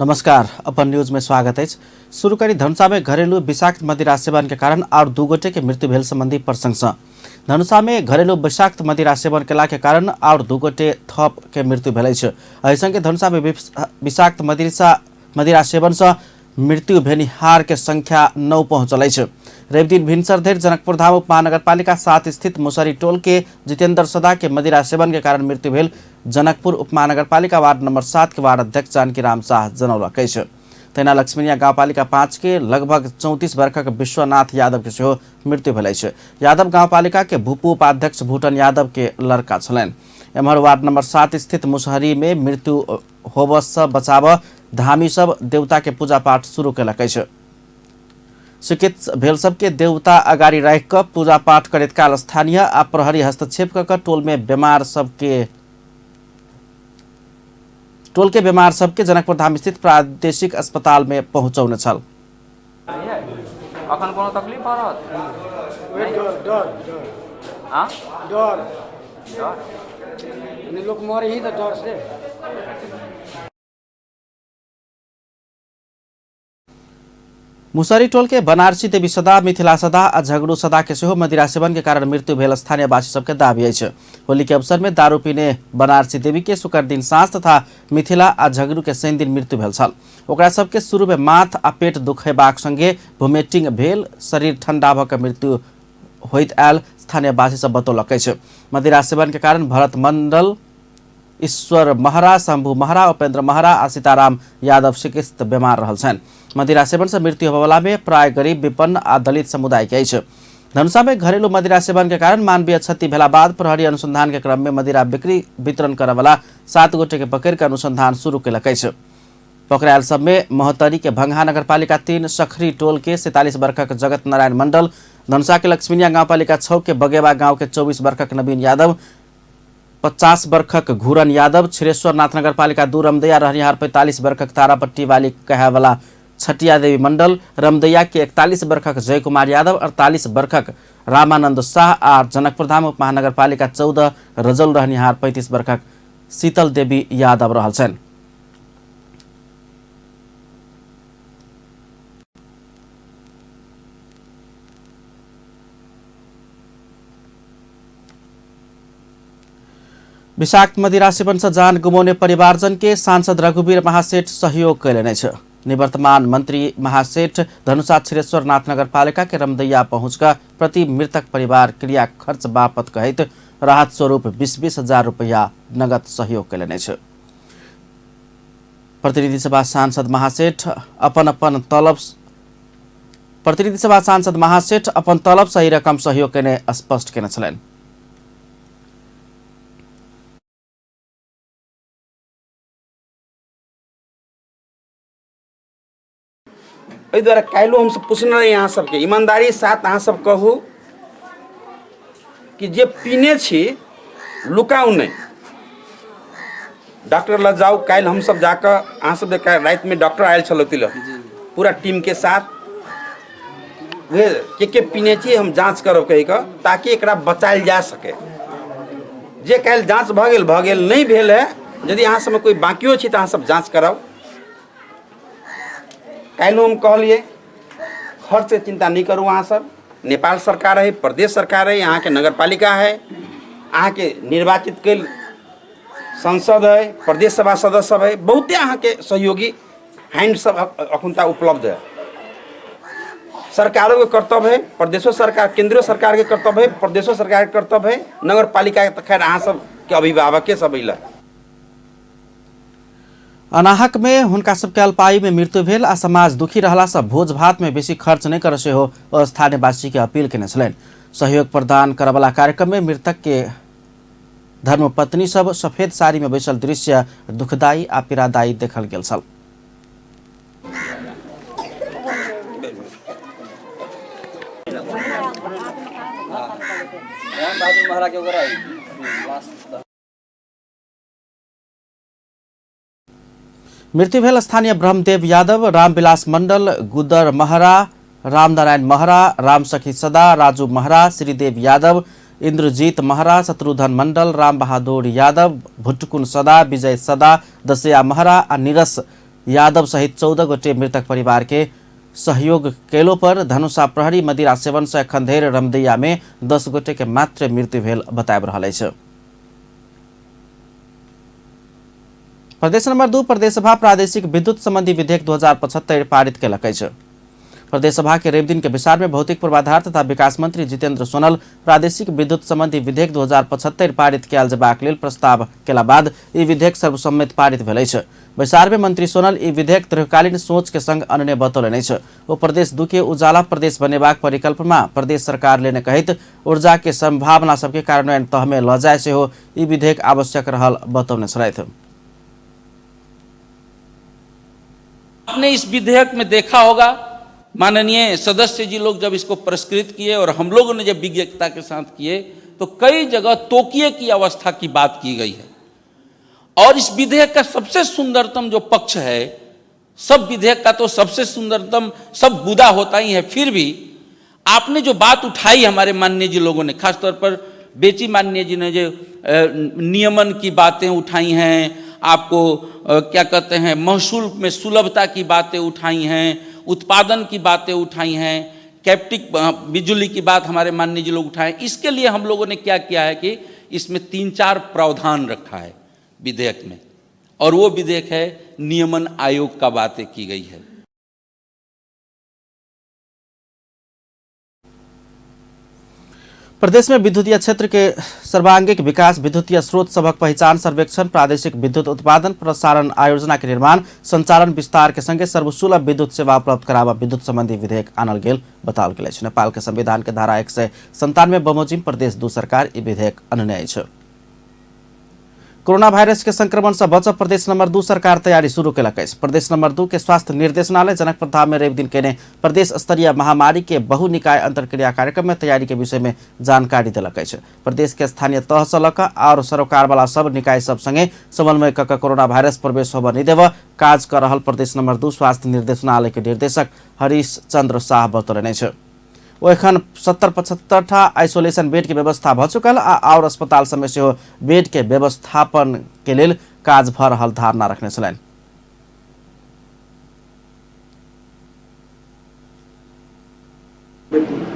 नमस्कार, अपन न्यूज में स्वागत है। शुरू करी धनुषा में घरेलू विषाक्त मदिरा सेवन के कारण और दू गोटे के मृत्यु भेल संबंधी प्रसंग से। धनुषा में घरेलू विषाक्त मदिरा सेवन केला के कारण और दू गोटे थप के मृत्यु भेल अछि। एहि संगे धनुषा में विषाक्त मदिरा सेवन से मृत्यु भेनिहार के संख्या 9 पहुंचल अछि। रविदिन भिनसर धरि जनकपुर धाम उप महानगरपालिका 7 स्थित मुसहरी टोल के जितेंद्र सदा के मदिरा सेवन के कारण मृत्यु भेल जनकपुर उप महानगरपालिका वार्ड नंबर 7 के वार्ड अध्यक्ष जानकी राम शाह जनौलक अछि। तहिना लक्ष्मीनिया गाउँपालिका 5 के लगभग 34 वर्षक विश्वनाथ यादव के सेहो मृत्यु भेल अछि। यादव गाउँपालिका के भूपू उपाध्यक्ष भूटन यादव के लड़का छलनि। एम्हर वार्ड नंबर 7 स्थित मुसहरी में मृत्यु होबऽ सँ बचाबऽ धामी सब देवता के पूजा पाठ शुरू केलक अछि। सिकित भेल सबके देवता अगाडि राखि कऽ पूजा पाठ करैत काल स्थानीय आ प्रहरी हस्तक्षेप कऽ कऽ टोल में बीमार सबके टोल के बीमार सबके जनकपुर धाम स्थित प्रादेशिक अस्पताल में पहुंचौने छल। अखन कोनो तकलीफ भऽ रहल? डर डर डर। हाँ? डर। डर? यानी लोग मरे ही तो डर से। मुसहरी टोल के बनारसी देवी सदा, मिथिला सदा आ झगड़ू सदा के सेहो मदिरा सेवन के कारण मृत्यु भेल स्थानीयवासी सबके दावी अछि। होली के अवसर में दारू पीने बनारसी देवी के शुक्र दिन साँझ तथा मिथिला आ झगड़ू के शनि दिन मृत्यु भेल छल। ओकरा सबके शुरू में माथ आ पेट दुखेबाक संगे वोमिटिंग भेल, शरीर ठंडा भऽ के मृत्यु होइत आयल स्थानीयवासी सब बतौलक अछि। मदिरा सेवन के कारण भरत मंडल, ईश्वर महरा, शंभू महरा, उपेंद्र महरा आ सीताराम यादव चिकित्सित बीमार रहल छनि। मदिरा सेवन से मृत्यु होबयवला में प्राय गरीब, विपन्न आ दलित समुदाय के अछि। धनुषा में घरेलू मदिरा सेवन के कारण मानवीय क्षति भेला बाद प्रहरी अनुसंधान के क्रम में मदिरा बिक्री वितरण करयवला 7 गोटे के पकड़ के अनुसंधान शुरू केलक अछि। पकड़ायल सब में महोत्तरी के भंगहा नगरपालिका 3 सखरी टोल के 47 वर्षक जगत नारायण मंडल, धनुषा के लक्ष्मीनिया गाउँपालिका 6 के बगेवा गांव के 24 वर्षक नवीन यादव, 50 वर्षक घूरन यादव, क्षीरेश्वर नाथ नगरपालिका 2 रमदैया रहनिहार 45 वर्षक तारापट्टी वाली कहेवाला छटिया देवी मंडल, रमदैया के 41 वर्षक जय कुमार यादव, 48 वर्षक रामानंद शाह आ जनकपुर धाम उप महानगरपालिका 14 रजौल रहनिहार 35 वर्षक शीतल देवी यादव रहल छनि। विषाक्त मदिरा सेवन से जान गुमौने परिवारजन के सांसद रघुवीर महासेठ सहयोग कयलनि अछि। निवर्तमान मंत्री महासेठ धनुषा क्षीरेश्वर नाथ नगरपालिका के रमदैया पहुंचकर प्रति मृतक परिवार क्रिया खर्च बापत कहैत राहत स्वरूप 20-20 हजार रुपया नगद सहयोग कयलनि अछि। प्रतिनिधि सभा सांसद महासेठ अपन अपन तलब प्रतिनिधि सभा सांसद महासेठ अपन तलब सही रकम सहयोग केने स्पष्ट केने छलनि। एहि दुआरे काल्हिओ हमसब पुछने रही अहाँ सबके, ईमानदारी साथ अहाँ सब कहू कि जे पीने छी लुकाउ नहि, डॉक्टर लग जाउ। काल्हि हमसब जाकऽ अहाँ सब जे काल्हि रातिमे डॉक्टर आयल छल ओतय लग पूरा टीमके साथ, उहे के के पीने छी हम जाँच करब कहि कऽ, ताकि एकरा बचायल जा सके। जे काल्हि जाँच भऽ गेल भऽ गेल, नहि भेल है यदि अहाँ सबमे कोइ बाकियो छी तऽ अहाँ सब जाँच कराउ। काल्हि हम कहलियै खर्चके चिन्ता नहि करू अहाँ सब, नेपाल सरकार है, प्रदेश सरकार है, अहाँके नगरपालिका है, अहाँके निर्वाचित कयल संसद है, प्रदेश सभा सदस्य सब है, बहुते अहाँके सहयोगी हैंड सब अखुनता उपलब्ध है। सरकारों के कर्तव्य है, प्रदेशो सरकार, केंद्रीय सरकार के कर्तव्य है, प्रदेशो सरकार के कर्तव्य है, नगरपालिका के खैर अहाँ सब के अभिभावके सब अइला। अनाहक में हुनका सबके अल्पायु में मृत्यु भेल आ समाज दुखी रहला से भोज भात में बेसी खर्च नहीं कर सेहो स्थानीयवासी के अपील केने छलनि। सहयोग प्रदान करवला कार्यक्रम में मृतक के धर्मपत्नी सब सफेद साड़ी में बैसल दृश्य दुखदायी आ पीड़ादायी देखल गेल छल। मृत्यु भेल स्थानीय ब्रह्मदेव यादव, रामविलास मंडल, गुदर महरा, रामनारायण महरा, रामसखी सदा, राजू महरा, श्रीदेव यादव, इंद्रजीत महरा, शत्रुघ्न मंडल, राम बहादुर यादव, भुटकुन सदा, विजय सदा, दसैया महरा आ नीरस यादव सहित 14 गोटे मृतक परिवार के सहयोग केलो पर धनुषा प्रहरी मदिरा सेवन से एखन धरि रमदैया में 10 गोटे के मात्र मृत्यु भेल बताबि रहल अछि। प्रदेश नंबर 2 प्रदेश सभा प्रादेशिक विद्युत संबंधी विधेयक 2075 पारित केलक अछि। प्रदेश सभा के रवि दिन के बैसार में भौतिक पूर्वाधार तथा विकास मंत्री जितेंद्र सोनल प्रादेशिक विद्युत संबंधी विधेयक 2075 पारित कयल जेबाक लेल प्रस्ताव केला बाद ई विधेयक सर्वसम्मति पारित भेल अछि। बैसार में मंत्री सोनल ई विधेयक दीर्घकालीन सोच के संग अनने बतौलनि अछि। ओ प्रदेश 2 के उजाला प्रदेश बनेबाक परिकल्पना प्रदेश सरकार लेने कहैत ऊर्जा के संभावना सबके कार्यान्वयन तह में ल जाय सेहो ई विधेयक आवश्यक रहल बतौने छलथि। आपने इस विधेयक में देखा होगा, माननीय सदस्य जी लोग जब इसको पुरस्कृत किए और हम लोगों ने जब विज्ञता के साथ किए तो कई जगह तोकिए की अवस्था की बात की गई है। और इस विधेयक का सबसे सुंदरतम जो पक्ष है, सब विधेयक का तो सबसे सुंदरतम सब बुदा होता ही है, फिर भी आपने जो बात उठाई हमारे माननीय जी लोगों ने, खासतौर पर बेची माननीय जी ने जो नियमन की बातें उठाई हैं, आपको क्या कहते हैं महसूल में सुलभता की बातें उठाई हैं, उत्पादन की बातें उठाई हैं, कैप्टिव बिजली की बात हमारे माननीय जी लोग उठाए। इसके लिए हम लोगों ने क्या किया है कि इसमें 3-4 प्रावधान रखा है विधेयक में, और वो विधेयक है नियमन आयोग का बातें की गई है। प्रदेश में विद्युतीय क्षेत्र के सर्वांगीक विकास, विद्युतीय स्रोत सभक पहिचान, सर्वेक्षण, प्रादेशिक विद्युत उत्पादन प्रसारण आयोजना के निर्माण, संचालन विस्तार के संगे सर्वसुलभ विद्युत सेवा उपलब्ध कराबऽ विद्युत संबंधी विधेयक आनल गेल बताओल गेल अछि। नेपाल के संविधान के धारा 197 बमोजिम प्रदेश 2 सरकार ई विधेयक अनने अछि। कोरोना वायरस के संक्रमण से बचब प्रदेश नंबर 2 सरकार तैयारी शुरू केलक अछि। प्रदेश नंबर 2 के स्वास्थ्य निर्देशनालय जनकपुर धाम में रवि दिन केने प्रदेश स्तरीय महामारी के बहुनिकाय अंतर्क्रिया कार्यक्रम में तैयारी के विषय में जानकारी देलक अछि। प्रदेश के स्थानीय तह से लऽ कऽ आओर सरोकार वाला सब निकाय सब संगे समन्वय कऽ कऽ कोरोना वायरस प्रवेश होबऽ नहि देबऽ काज कऽ रहल प्रदेश नंबर 2 स्वास्थ्य निर्देशनालय के निर्देशक हरीश चंद्र शाह बतौलनि अछि। ओ एखन 70-75 टा आइसोलेशन बेड के व्यवस्था भऽ चुकल आ आओर अस्पताल सबमे सेहो बेड के व्यवस्थापन के लेल काज भऽ रहल धारणा रखने छलनि।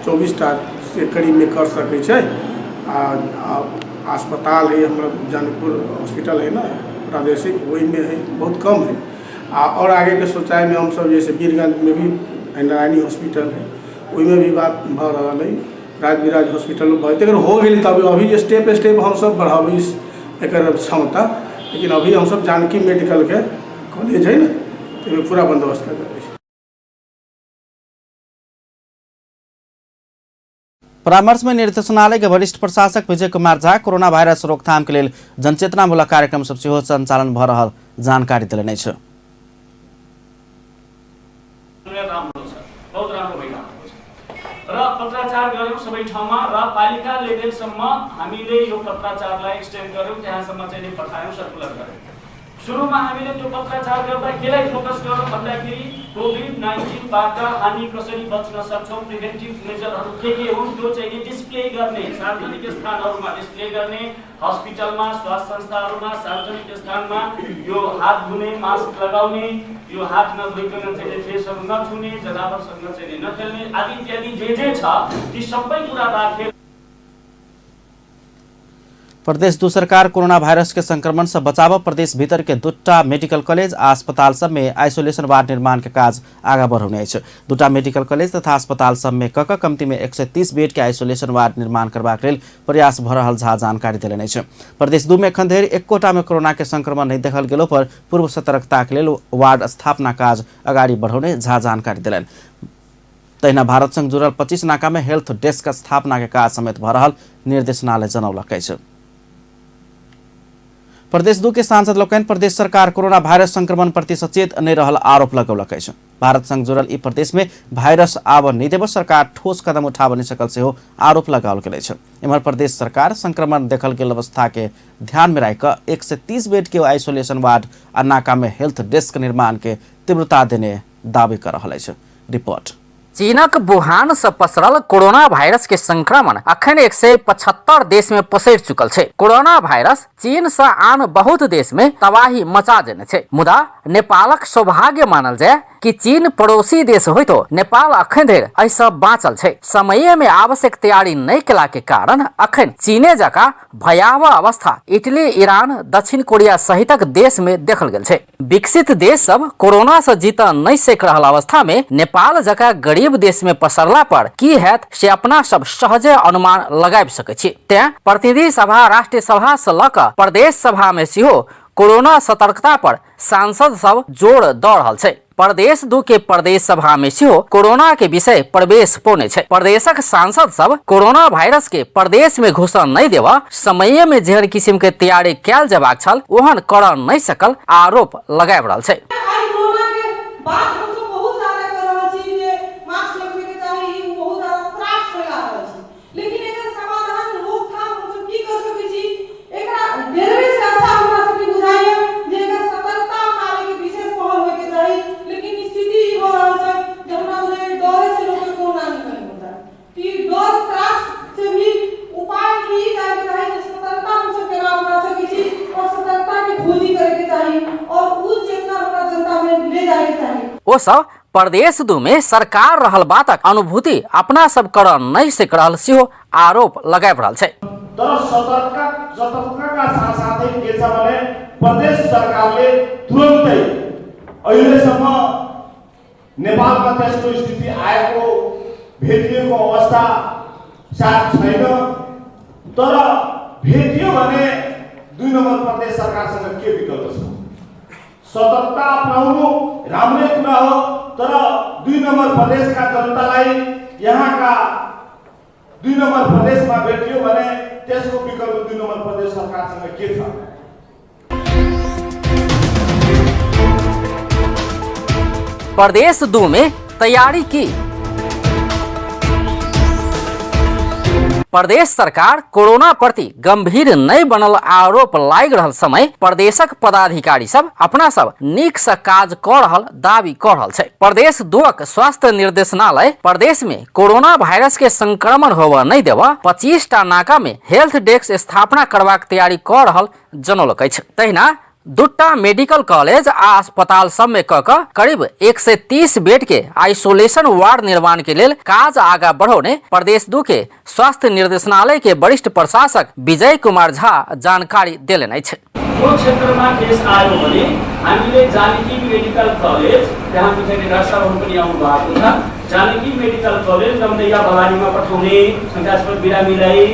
24 टा से करीबमे कर सकै छै। आ अस्पताल है हमरा जनकपुर हॉस्पिटल है ने प्रादेशिक, ओहिमे है बहुत कम है। आ आओर आगेके सोचाइमे हमसब जैसे वीरगंजमे भी नारायणी हॉस्पिटल है, ओहिमे भी बात भऽ रहल है। राजविराज हॉस्पिटल बहुत अगर हो गेलै तब अभी स्टेप स्टेप हमसब बढ़ाबै एकर क्षमता, लेकिन अभी हमसब जानकी मेडिकलके कॉलेज है ने ताहिमे पूरा बंदोबस्त कऽ देबै। परामर्श में निर्देशनालय के वरिष्ठ प्रशासक विजय कुमार झा कोरोना वायरस रोकथाम के लेल जनचेतनामूलक कार्यक्रम सब सेहो संचालन भऽ रहल जानकारी देलनि अछि। राम्रो छ, बहुत राम्रो भइरहेको छ र पत्राचार गऱ्यौँ सबै ठाउँमा र पालिका लेभलसम्म हामीले यो पत्राचारलाई एक्सटेन्ड गऱ्यौँ, त्यहाँसम्म चाहिँ पठायौँ, सर्कुलर गऱ्यौँ। सुरुमा हामीले त्यो पत्राचार गर्दा केलाई फोकस गरौँ भन्दाखेरि कोभिड-19बाट हामी कसरी बच्न सक्छौँ, प्रिभेन्टिभ मेजरहरू के हुन् त्यो चाहिँ डिस्प्ले गर्ने, सार्वजनिक स्थानहरूमा डिस्प्ले गर्ने, हस्पिटलमा, स्वास्थ्य संस्थाहरूमा, सार्वजनिक स्थानमा यो हात धुने, मास्क लगाउने, यो हात नधोइकन चाहिँ फेसहरू नछुने, जनावरसँग चाहिँ नखेल्ने आदि इत्यादि जे जे छ ती सबै कुरा राखेर प्रदेश 2 सरकार कोरोना वायरस के संक्रमण से बचाव प्रदेश भीतर के 2 मेडिकल कॉलेज आ अस्पताल सब में आइसोलेशन वार्ड निर्माण के काज आगा बढ़ौने अछि। 2 मेडिकल कॉलेज तथा अस्पताल सब में कक कम्ती में 130 बेड के आइसोलेशन वार्ड निर्माण करबाक लेल प्रयास भ रहल झा जानकारी देलनि अछि। प्रदेश 2 में एखन धरि एकोटा में कोरोना के संक्रमण नहि देखल गेलो पर पूर्व सतर्कता के लेल वार्ड स्थापना काज अगाडि बढ़ौने झा जानकारी देलनि। तहिना भारत संग जुड़ल 25 नाका में हेल्थ डेस्क स्थापना के काज समेत भ रहल निर्देशनालय जनौलक अछि। प्रदेश 2 के सांसद लोकनि प्रदेश सरकार कोरोना वायरस संक्रमण प्रति सचेत नहि रहल आरोप लगौलक अछि। भारत संग जुड़ल ई प्रदेश में वायरस आबऽ नहि देबऽ सरकार ठोस कदम उठाबऽ नहि सकल सेहो आरोप लगाओल गेल अछि। एम्हर प्रदेश सरकार संक्रमण देखल गेल अवस्था के ध्यान में राखि कऽ 130 बेड के आइसोलेशन वार्ड आ नाका में हेल्थ डेस्क निर्माण के तीव्रता देने दावी कऽ रहल अछि। रिपोर्ट। चीनक वुहान से पसरल कोरोना वायरस के संक्रमण अखन 175 देश में पसरि चुकल छै। कोरोना वायरस चीन से आन बहुत देश में तबाही मचा देने छै, मुदा नेपालक सौभाग्य मानल जाय कि चीन पड़ोसी देश होइतो नेपाल अखन धरि एहिसँ बाँचल छै। समय में आवश्यक तैयारी नहि केला के कारण अखन चीने जकाँ भयावह अवस्था इटली, ईरान, दक्षिण कोरिया सहितक देश में देखल गेल छै। विकसित देश सब कोरोना से जीत नहीं सक रहल अवस्था में नेपाल जकाँ गरीब देश में पसरला पर की हैत से अपना सब सहजे अनुमान लगाबि सकै छी। तें प्रतिनिधि सभा, राष्ट्रीय सभा से लऽ कऽ प्रदेश सभा में सेहो कोरोना सतर्कता पर सांसद सब जोर दऽ रहल छै। प्रदेश 2 के प्रदेश सभा में सेहो कोरोना के विषय प्रवेश पौने छै। प्रदेशक सांसद सब कोरोना वायरस के प्रदेश में घुसऽ नहीं देबऽ समय में जेहन किसिम के तैयारी कैल जेबाक छल ओहन करऽ नहीं सकल आरोप लगाबि रहल छै। आइ कोरोना के बात हमसब बहुत ज्यादा कर रहल छी जे मास्क लगबे के चाही, ई बहुत ज्यादा त्रास फैला रहल छी, लेकिन एकर समाधान रोकथाम हमसब की कर सकै छी? एकरा डरबे से अच्छा हमरा सबके बुझाइए जे एकर सतर्कता अपनाबे के विशेष पहल होय के चाही। लेकिन स्थिति ई भऽ रहल छै जे हमरा बुझाइए डरे से लोक के कोरोना निकलि गेल छै। ई डर त्रास से भी उपाय ई जाय के चाही जे सतर्कता हमसब केना अपना सकै छी और सतर्कता के खोजी करे के चाही और उ चेतना हमरा जनता में ले जाय के चाही। ओ सब प्रदेश 2 में सरकार रहल बातक अनुभूति अपना सब करऽ नहीं सक रहल सेहो आरोप लगाबि रहल छै। तर सतर्कताका साथसाथै के छ भने प्रदेश सरकारले तुरन्तै अहिलेसम्म नेपालमा त्यस्तो स्थिति आएको भेटिएको अवस्था सायद छैन, तर भेटियो भने 2 नम्बर प्रदेश सरकारसँग के विकल्प छ? सतर्कता अपनाउनु राम्रै कुरा हो, तर 2 नम्बर प्रदेशका जनतालाई यहाँका 2 नम्बर प्रदेशमा भेटियो भने त्यसको विकल्प 2 नम्बर प्रदेश सरकारसँग के छ? प्रदेश 2 में तैयारी की। प्रदेश सरकार कोरोना प्रति गंभीर नहीं बनल आरोप लागि रहल समय प्रदेशक पदाधिकारी सब अपना सब नीक से काज क रहल दावी क रहल छै। प्रदेश 2 स्वास्थ्य निर्देशनालय प्रदेश में कोरोना वायरस के संक्रमण होबऽ नहीं देबऽ 25 टा नाका में हेल्थ डेस्क स्थापना करबाक तैयारी क रहल जनौलक अछि। तहिना 2टा मेडिकल कॉलेज आ अस्पताल सब में क क करीब 130 बेड के आइसोलेशन वार्ड निर्माण के लेल काज आगा बढ़ौने प्रदेश 2 के स्वास्थ्य निर्देशनालय के वरिष्ठ प्रशासक विजय कुमार झा जानकारी देलनि अछि। यो क्षेत्रमा केस आयो भने हामीले जानकी मेडिकल कलेज, त्यहाँ चाहिँ डाक्टर साहबहरू पनि आउनु भएको छ, जानकी मेडिकल कलेज रमदैया भवानीमा पठाउने शङ्कास्पद बिरामीलाई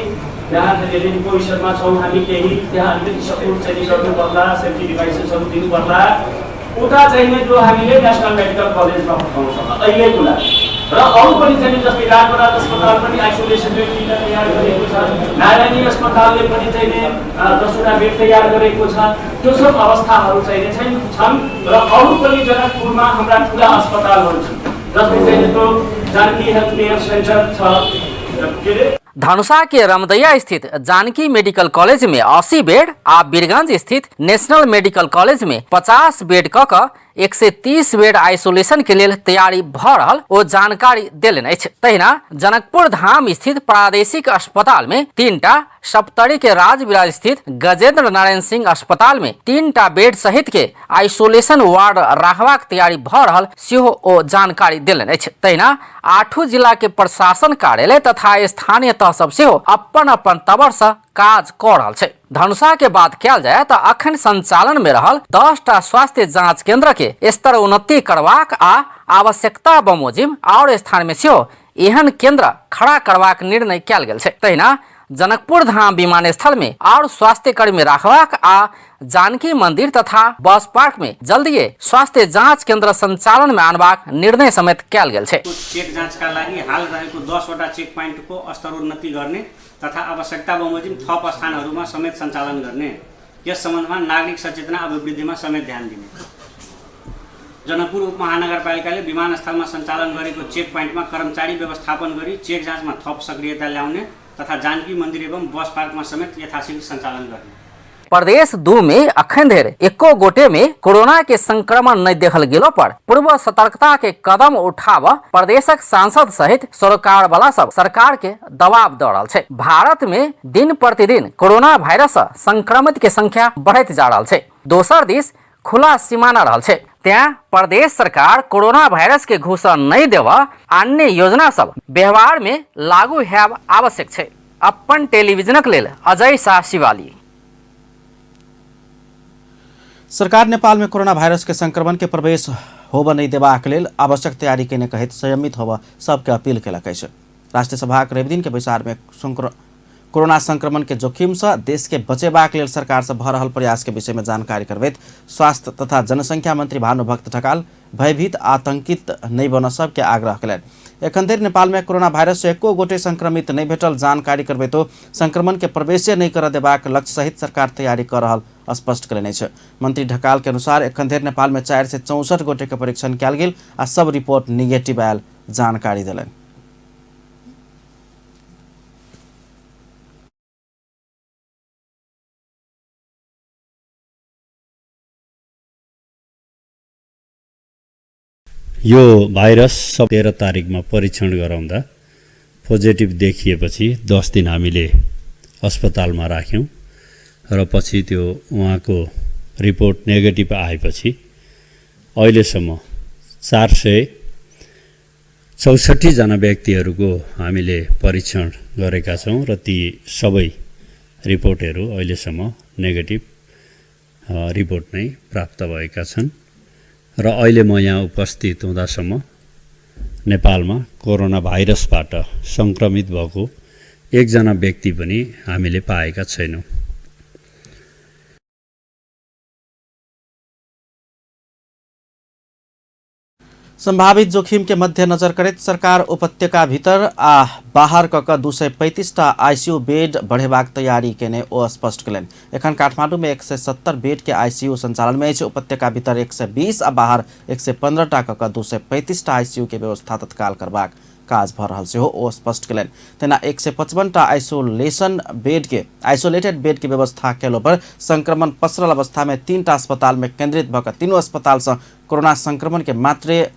त्यहाँ चाहिँ पोजिसनमा छौँ हामी, केही त्यहाँ अलिकति सपोर्ट चाहिँ गर्नु पर्ला, सेफ्टी डिभाइसेसहरू दिनु पर्ला। उता चाहिँ जो हामीले नेसनल मेडिकल कलेजमा पठाउन सक्छ अहिलेको लागि। र अरू पनि चाहिँ जस्तै राजबराज अस्पताल पनि आइसोलेसन बेड 3टा तयार गरेको छ, नारायणी अस्पतालले पनि चाहिँ 10वटा बेड तयार गरेको छ। त्यो सब अवस्थाहरू चाहिँ छन् र अरू पनि जनकपुरमा हाम्रा ठुला अस्पतालहरू छन्, जस्तै चाहिँ त्यो जानकी हेल्थ केयर सेन्टर छ के अरे। धनुषा के रमदैया स्थित जानकी मेडिकल कॉलेज में 80 बेड आ बीरगंज स्थित नेशनल मेडिकल कॉलेज में 50 बेड क क 130 बेड आइसोलेशन के लेल तैयारी भ रहल ओ जानकारी देलनि अछि। तहिना जनकपुर धाम स्थित प्रादेशिक अस्पताल में 3टा, सप्तरी के राजविराज स्थित गजेंद्र नारायण सिंह अस्पताल में 3टा बेड सहित के आइसोलेशन वार्ड राखबाक तैयारी भ रहल सेहो ओ जानकारी देलनि अछि। तहिना 8 जिला के प्रशासन कार्यालय तथा स्थानीय तह सब सेहो अपन अपन तबर से काज क रहल छै। धनुषा के बात कयल जाय त अखन संचालन में रहल 10टा स्वास्थ्य जांच केंद्र के स्तर उन्नति करबाक आ आवश्यकता बमोजिम और स्थान में सेहो एहन केंद्र खड़ा करबाक निर्णय कयल गेल छै। तहिना जनकपुर धाम विमानस्थल में और स्वास्थ्य कर्मी राखबाक आ जानकी मंदिर तथा बस पार्क में जल्दिए स्वास्थ्य जांच केंद्र संचालन में आनबाक निर्णय समेत कयल गेल छै। चेक जाँचका लागि हाल रहेको 10वटा चेक पोइन्टको स्तरोन्नति गर्ने तथा आवश्यकता बमोजिम थप स्थानहरूमा समेत सञ्चालन गर्ने, यस सम्बन्धमा नागरिक सचेतना अभिवृद्धिमा समेत ध्यान दिने। जनकपुर उपमहानगरपालिकाले विमानस्थलमा सञ्चालन गरेको चेक पोइन्टमा कर्मचारी व्यवस्थापन गरी चेक जाँचमा थप सक्रियता ल्याउने तथा जानकी मन्दिर एवं बस पार्कमा समेत यथाशीघ्र सञ्चालन गर्ने। प्रदेश 2 में अखन धरि एको गोटे में कोरोना के संक्रमण नहि देखल गेलो पर पूर्व सतर्कता के कदम उठाब प्रदेशक सांसद सहित सरोकार वाला सब सरकार के दबाव दऽ रहल छै। भारत में दिन प्रतिदिन कोरोना वायरस सँ संक्रमित के संख्या बढ़ैत जा रहल छै। दोसर दिस खुला सीमा न रहल छै, तें प्रदेश सरकार कोरोना वायरस के घुसऽ नहि देबऽ अन्य योजना सब व्यवहार में लागू हैब आवश्यक छै। अपन टेलीविजनक लेल अजय शाह शिवाली। सरकार नेपाल में कोरोना वायरस के संक्रमण के प्रवेश होबऽ नहि देबाक लेल आवश्यक तैयारी केने कहैत संयमित होबऽ सबके अपील केलक अछि। राष्ट्रीय सभाक रवि दिन के बैसार में कोरोना संक्रमण के जोखिम से देश के बचेबाक लेल सरकार से भऽ रहल प्रयास के विषय में जानकारी करबैत स्वास्थ्य तथा जनसंख्या मंत्री भानुभक्त ढकाल भयभीत आतंकित नहि बनऽ सबके आग्रह केलनि। एखन धरि नेपाल में कोरोना वायरस से एको गोटे संक्रमित नहि भेटल जानकारी करबैतो संक्रमण के प्रवेशे नहि करऽ देबाक लक्ष्य सहित सरकार तैयारी कऽ रहल स्पष्ट केलनि अछि। मंत्री ढकाल के अनुसार एखन धरि नेपाल में 464 गोटे के परीक्षण कयल गेल आ सब रिपोर्ट निगेटिव आयल जानकारी देलनि। यो भाइरस 13 तारिकमा परीक्षण गराउँदा पोजिटिभ देखिएपछि 10 दिन हामीले अस्पतालमा राख्यौँ र पछि त्यो उहाँको रिपोर्ट नेगेटिभ आएपछि अहिलेसम्म 464 जना व्यक्तिहरूको हामीले परीक्षण गरेका छौँ र ती सबै रिपोर्टहरू अहिलेसम्म नेगेटिभ रिपोर्ट नै प्राप्त भएका छन् र अहिले म यहाँ उपस्थित हुँदासम्म नेपालमा कोरोना भाइरसबाट सङ्क्रमित भएको एकजना व्यक्ति पनि हामीले पाएका छैनौँ। संभावित जोखिम के मध्यनजर करैत सरकार उपत्यका भीतर आ बाहर क क 235 टा आईसीयू बेड बढ़ेबाक तैयारी केने ओ स्पष्ट केलनि। एखन काठमांडू में 170 बेड के आईसीयू संचालन में अछि। उपत्यका भीतर 120 आ बाहर 115 टा क क 235 टा आईसीयू के व्यवस्था तत्काल करबाक काज भऽ रहल सेहो ओ स्पष्ट केलनि। तेना 155 टा आइसोलेटेड बेड के व्यवस्था केलो पर संक्रमण पसरल अवस्था में 3 टा अस्पताल में केंद्रित भऽ कऽ तीनू अस्पताल सँ कोरोना संक्रमण के मात्रे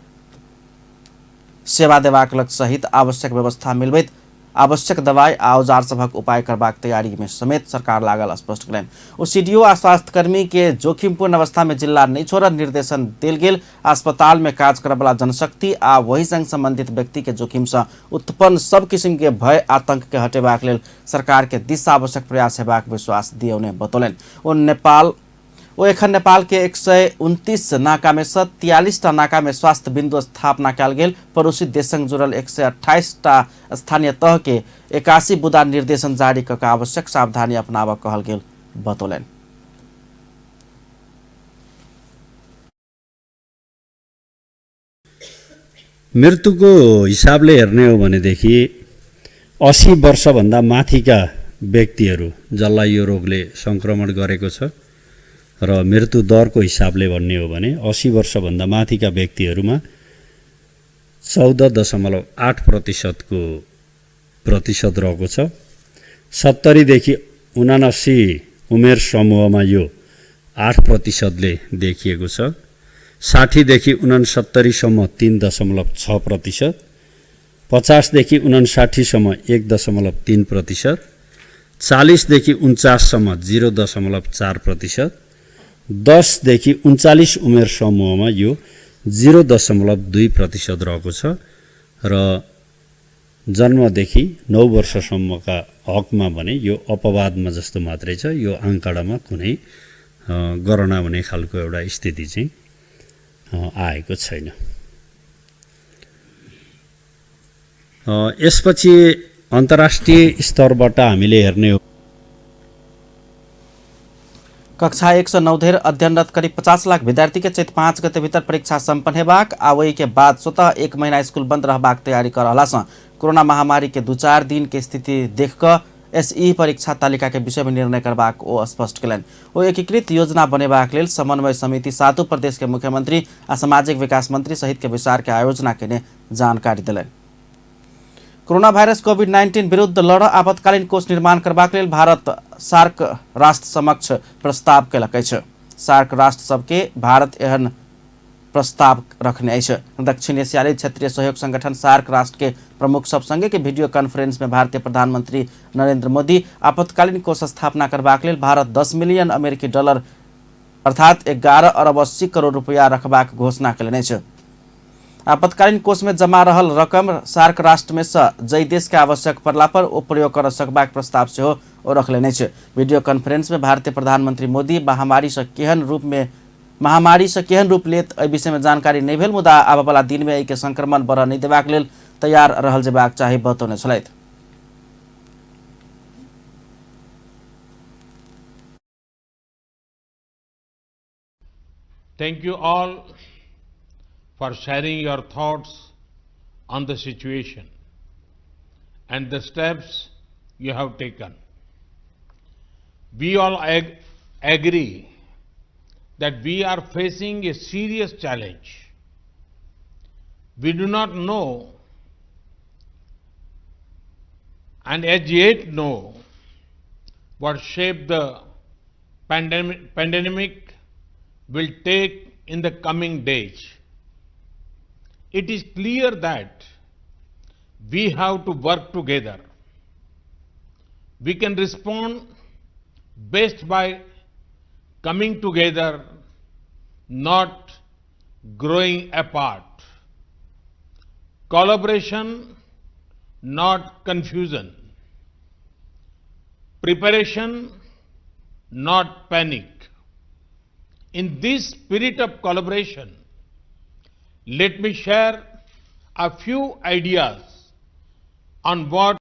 सेवा देबाक लक्ष्य सहित आवश्यक व्यवस्था मिलबैत आवश्यक दवाई आ औजार सभक उपाय करबाक तैयारी में समेत सरकार लागल स्पष्ट केलनि। ओ सीडीओ आ स्वास्थ्यकर्मी के जोखिमपूर्ण अवस्था में जिला नहि छोड़ऽ निर्देशन देल गेल। अस्पताल में काज करऽवला जनशक्ति आ वही संग संबंधित व्यक्ति के जोखिम सँ उत्पन्न सब किसिम के भय आतंक के हटेबाक लेल सरकार के दिस आवश्यक प्रयास हेबाक विश्वास दियौने बतौलनि। ओ एखन नेपाल के 129 नाका में सँ 43 टा नाका में स्वास्थ्य बिंदु स्थापना कयल गेल। पड़ोसी देश संग जुड़ल 128 टा स्थानीय तह के 81 बुदा निर्देशन जारी कऽ कऽ आवश्यक सावधानी अपनाबऽ कहल गेल बतौलनि। मृत्युको हिसाबले हेर्ने हो भनेदेखि 80 वर्षभन्दा माथिका व्यक्तिहरू जसलाई यो रोगले सङ्क्रमण गरेको छ र मृत्यु दरको हिसाबले भन्ने हो भने 80 वर्षभन्दा माथिका व्यक्तिहरूमा 14.8% को प्रतिशत रहेको छ। 70 देखि 79 उमेर समूहमा यो 8% ले देखिएको छ। 60 देखि 69 सम्म 3.6%, 50 देखि 59 सम्म 1.3%, 40 देखि 49 सम्म 0.4%, 10 देखि 39 उमेर समूहमा यो 0.2% रहेको छ र जन्मदेखि 9 वर्षसम्मका हकमा भने यो अपवादमा जस्तो मात्रै छ। यो आँकडामा कुनै गणना हुने खालको एउटा स्थिति चाहिँ आएको छैन। यसपछि अन्तर्राष्ट्रिय स्तरबाट हामीले हेर्ने हो। कक्षा 1 से 9 धरि अध्ययनरत करीब 50 लाख विद्यार्थी के चैत 5 गते भीतर परीक्षा सम्पन्न हेबाक आ ओहि के बाद स्वतः 1 महीना स्कूल बंद रहबाक तैयारी कर रहला सँ कोरोना महामारी के 2-4 दिन के स्थिति देख कऽ एसई परीक्षा तालिका के विषय में निर्णय करबाक ओ स्पष्ट केलनि। ओ एकीकृत योजना बनेबाक लेल समन्वय समिति सातों प्रदेश के मुख्यमंत्री आ सामाजिक विकास मंत्री सहित के बैसार के आयोजना केने जानकारी देलनि। कोरोना वायरस कोविड-19 विरुद्ध लड़ आपतकालीन कोष निर्माण करबाक लेल भारत सार्क राष्ट्र समक्ष प्रस्ताव केलक अछि। सार्क राष्ट्र सबके भारत एहन प्रस्ताव रखने अछि। दक्षिण एशियाली क्षेत्रीय सहयोग संगठन सार्क राष्ट्र के प्रमुख सब संगे के वीडियो कॉन्फ्रेंस में भारतीय प्रधानमंत्री नरेंद्र मोदी आपतकालीन कोष स्थापना करबाक लेल भारत 10 मिलियन अमेरिकी डॉलर अर्थात 11 अरब 80 करोड़ रुपया रखबाक घोषणा केलनि अछि। आपातकालीन कोष में जमा रहल रकम सार्क राष्ट्र में से जै देश के आवश्यक पड़ला पर ओ प्रयोग कर सकबाक प्रस्ताव सेहो ओ रखलनि अछि। वीडियो कॉन्फ्रेंस में भारतीय प्रधानमंत्री मोदी महामारी से केहन रूप लेत एहि विषय में जानकारी नहीं भेल, मुदा आबयवला दिन में एहि के संक्रमण बढ़ नहीं देबाक लेल तैयार रहल जेबाक चाही बतौने छलथि। Thank you all for sharing your thoughts on the situation and the steps you have taken. We all agree that we are facing a serious challenge. We do not know and as yet know what shape the pandemic will take in the coming days. It is clear that we have to work together. We can respond best by coming together, not growing apart. Collaboration, not confusion. Preparation, not panic. In this spirit of collaboration, let me share a few ideas on what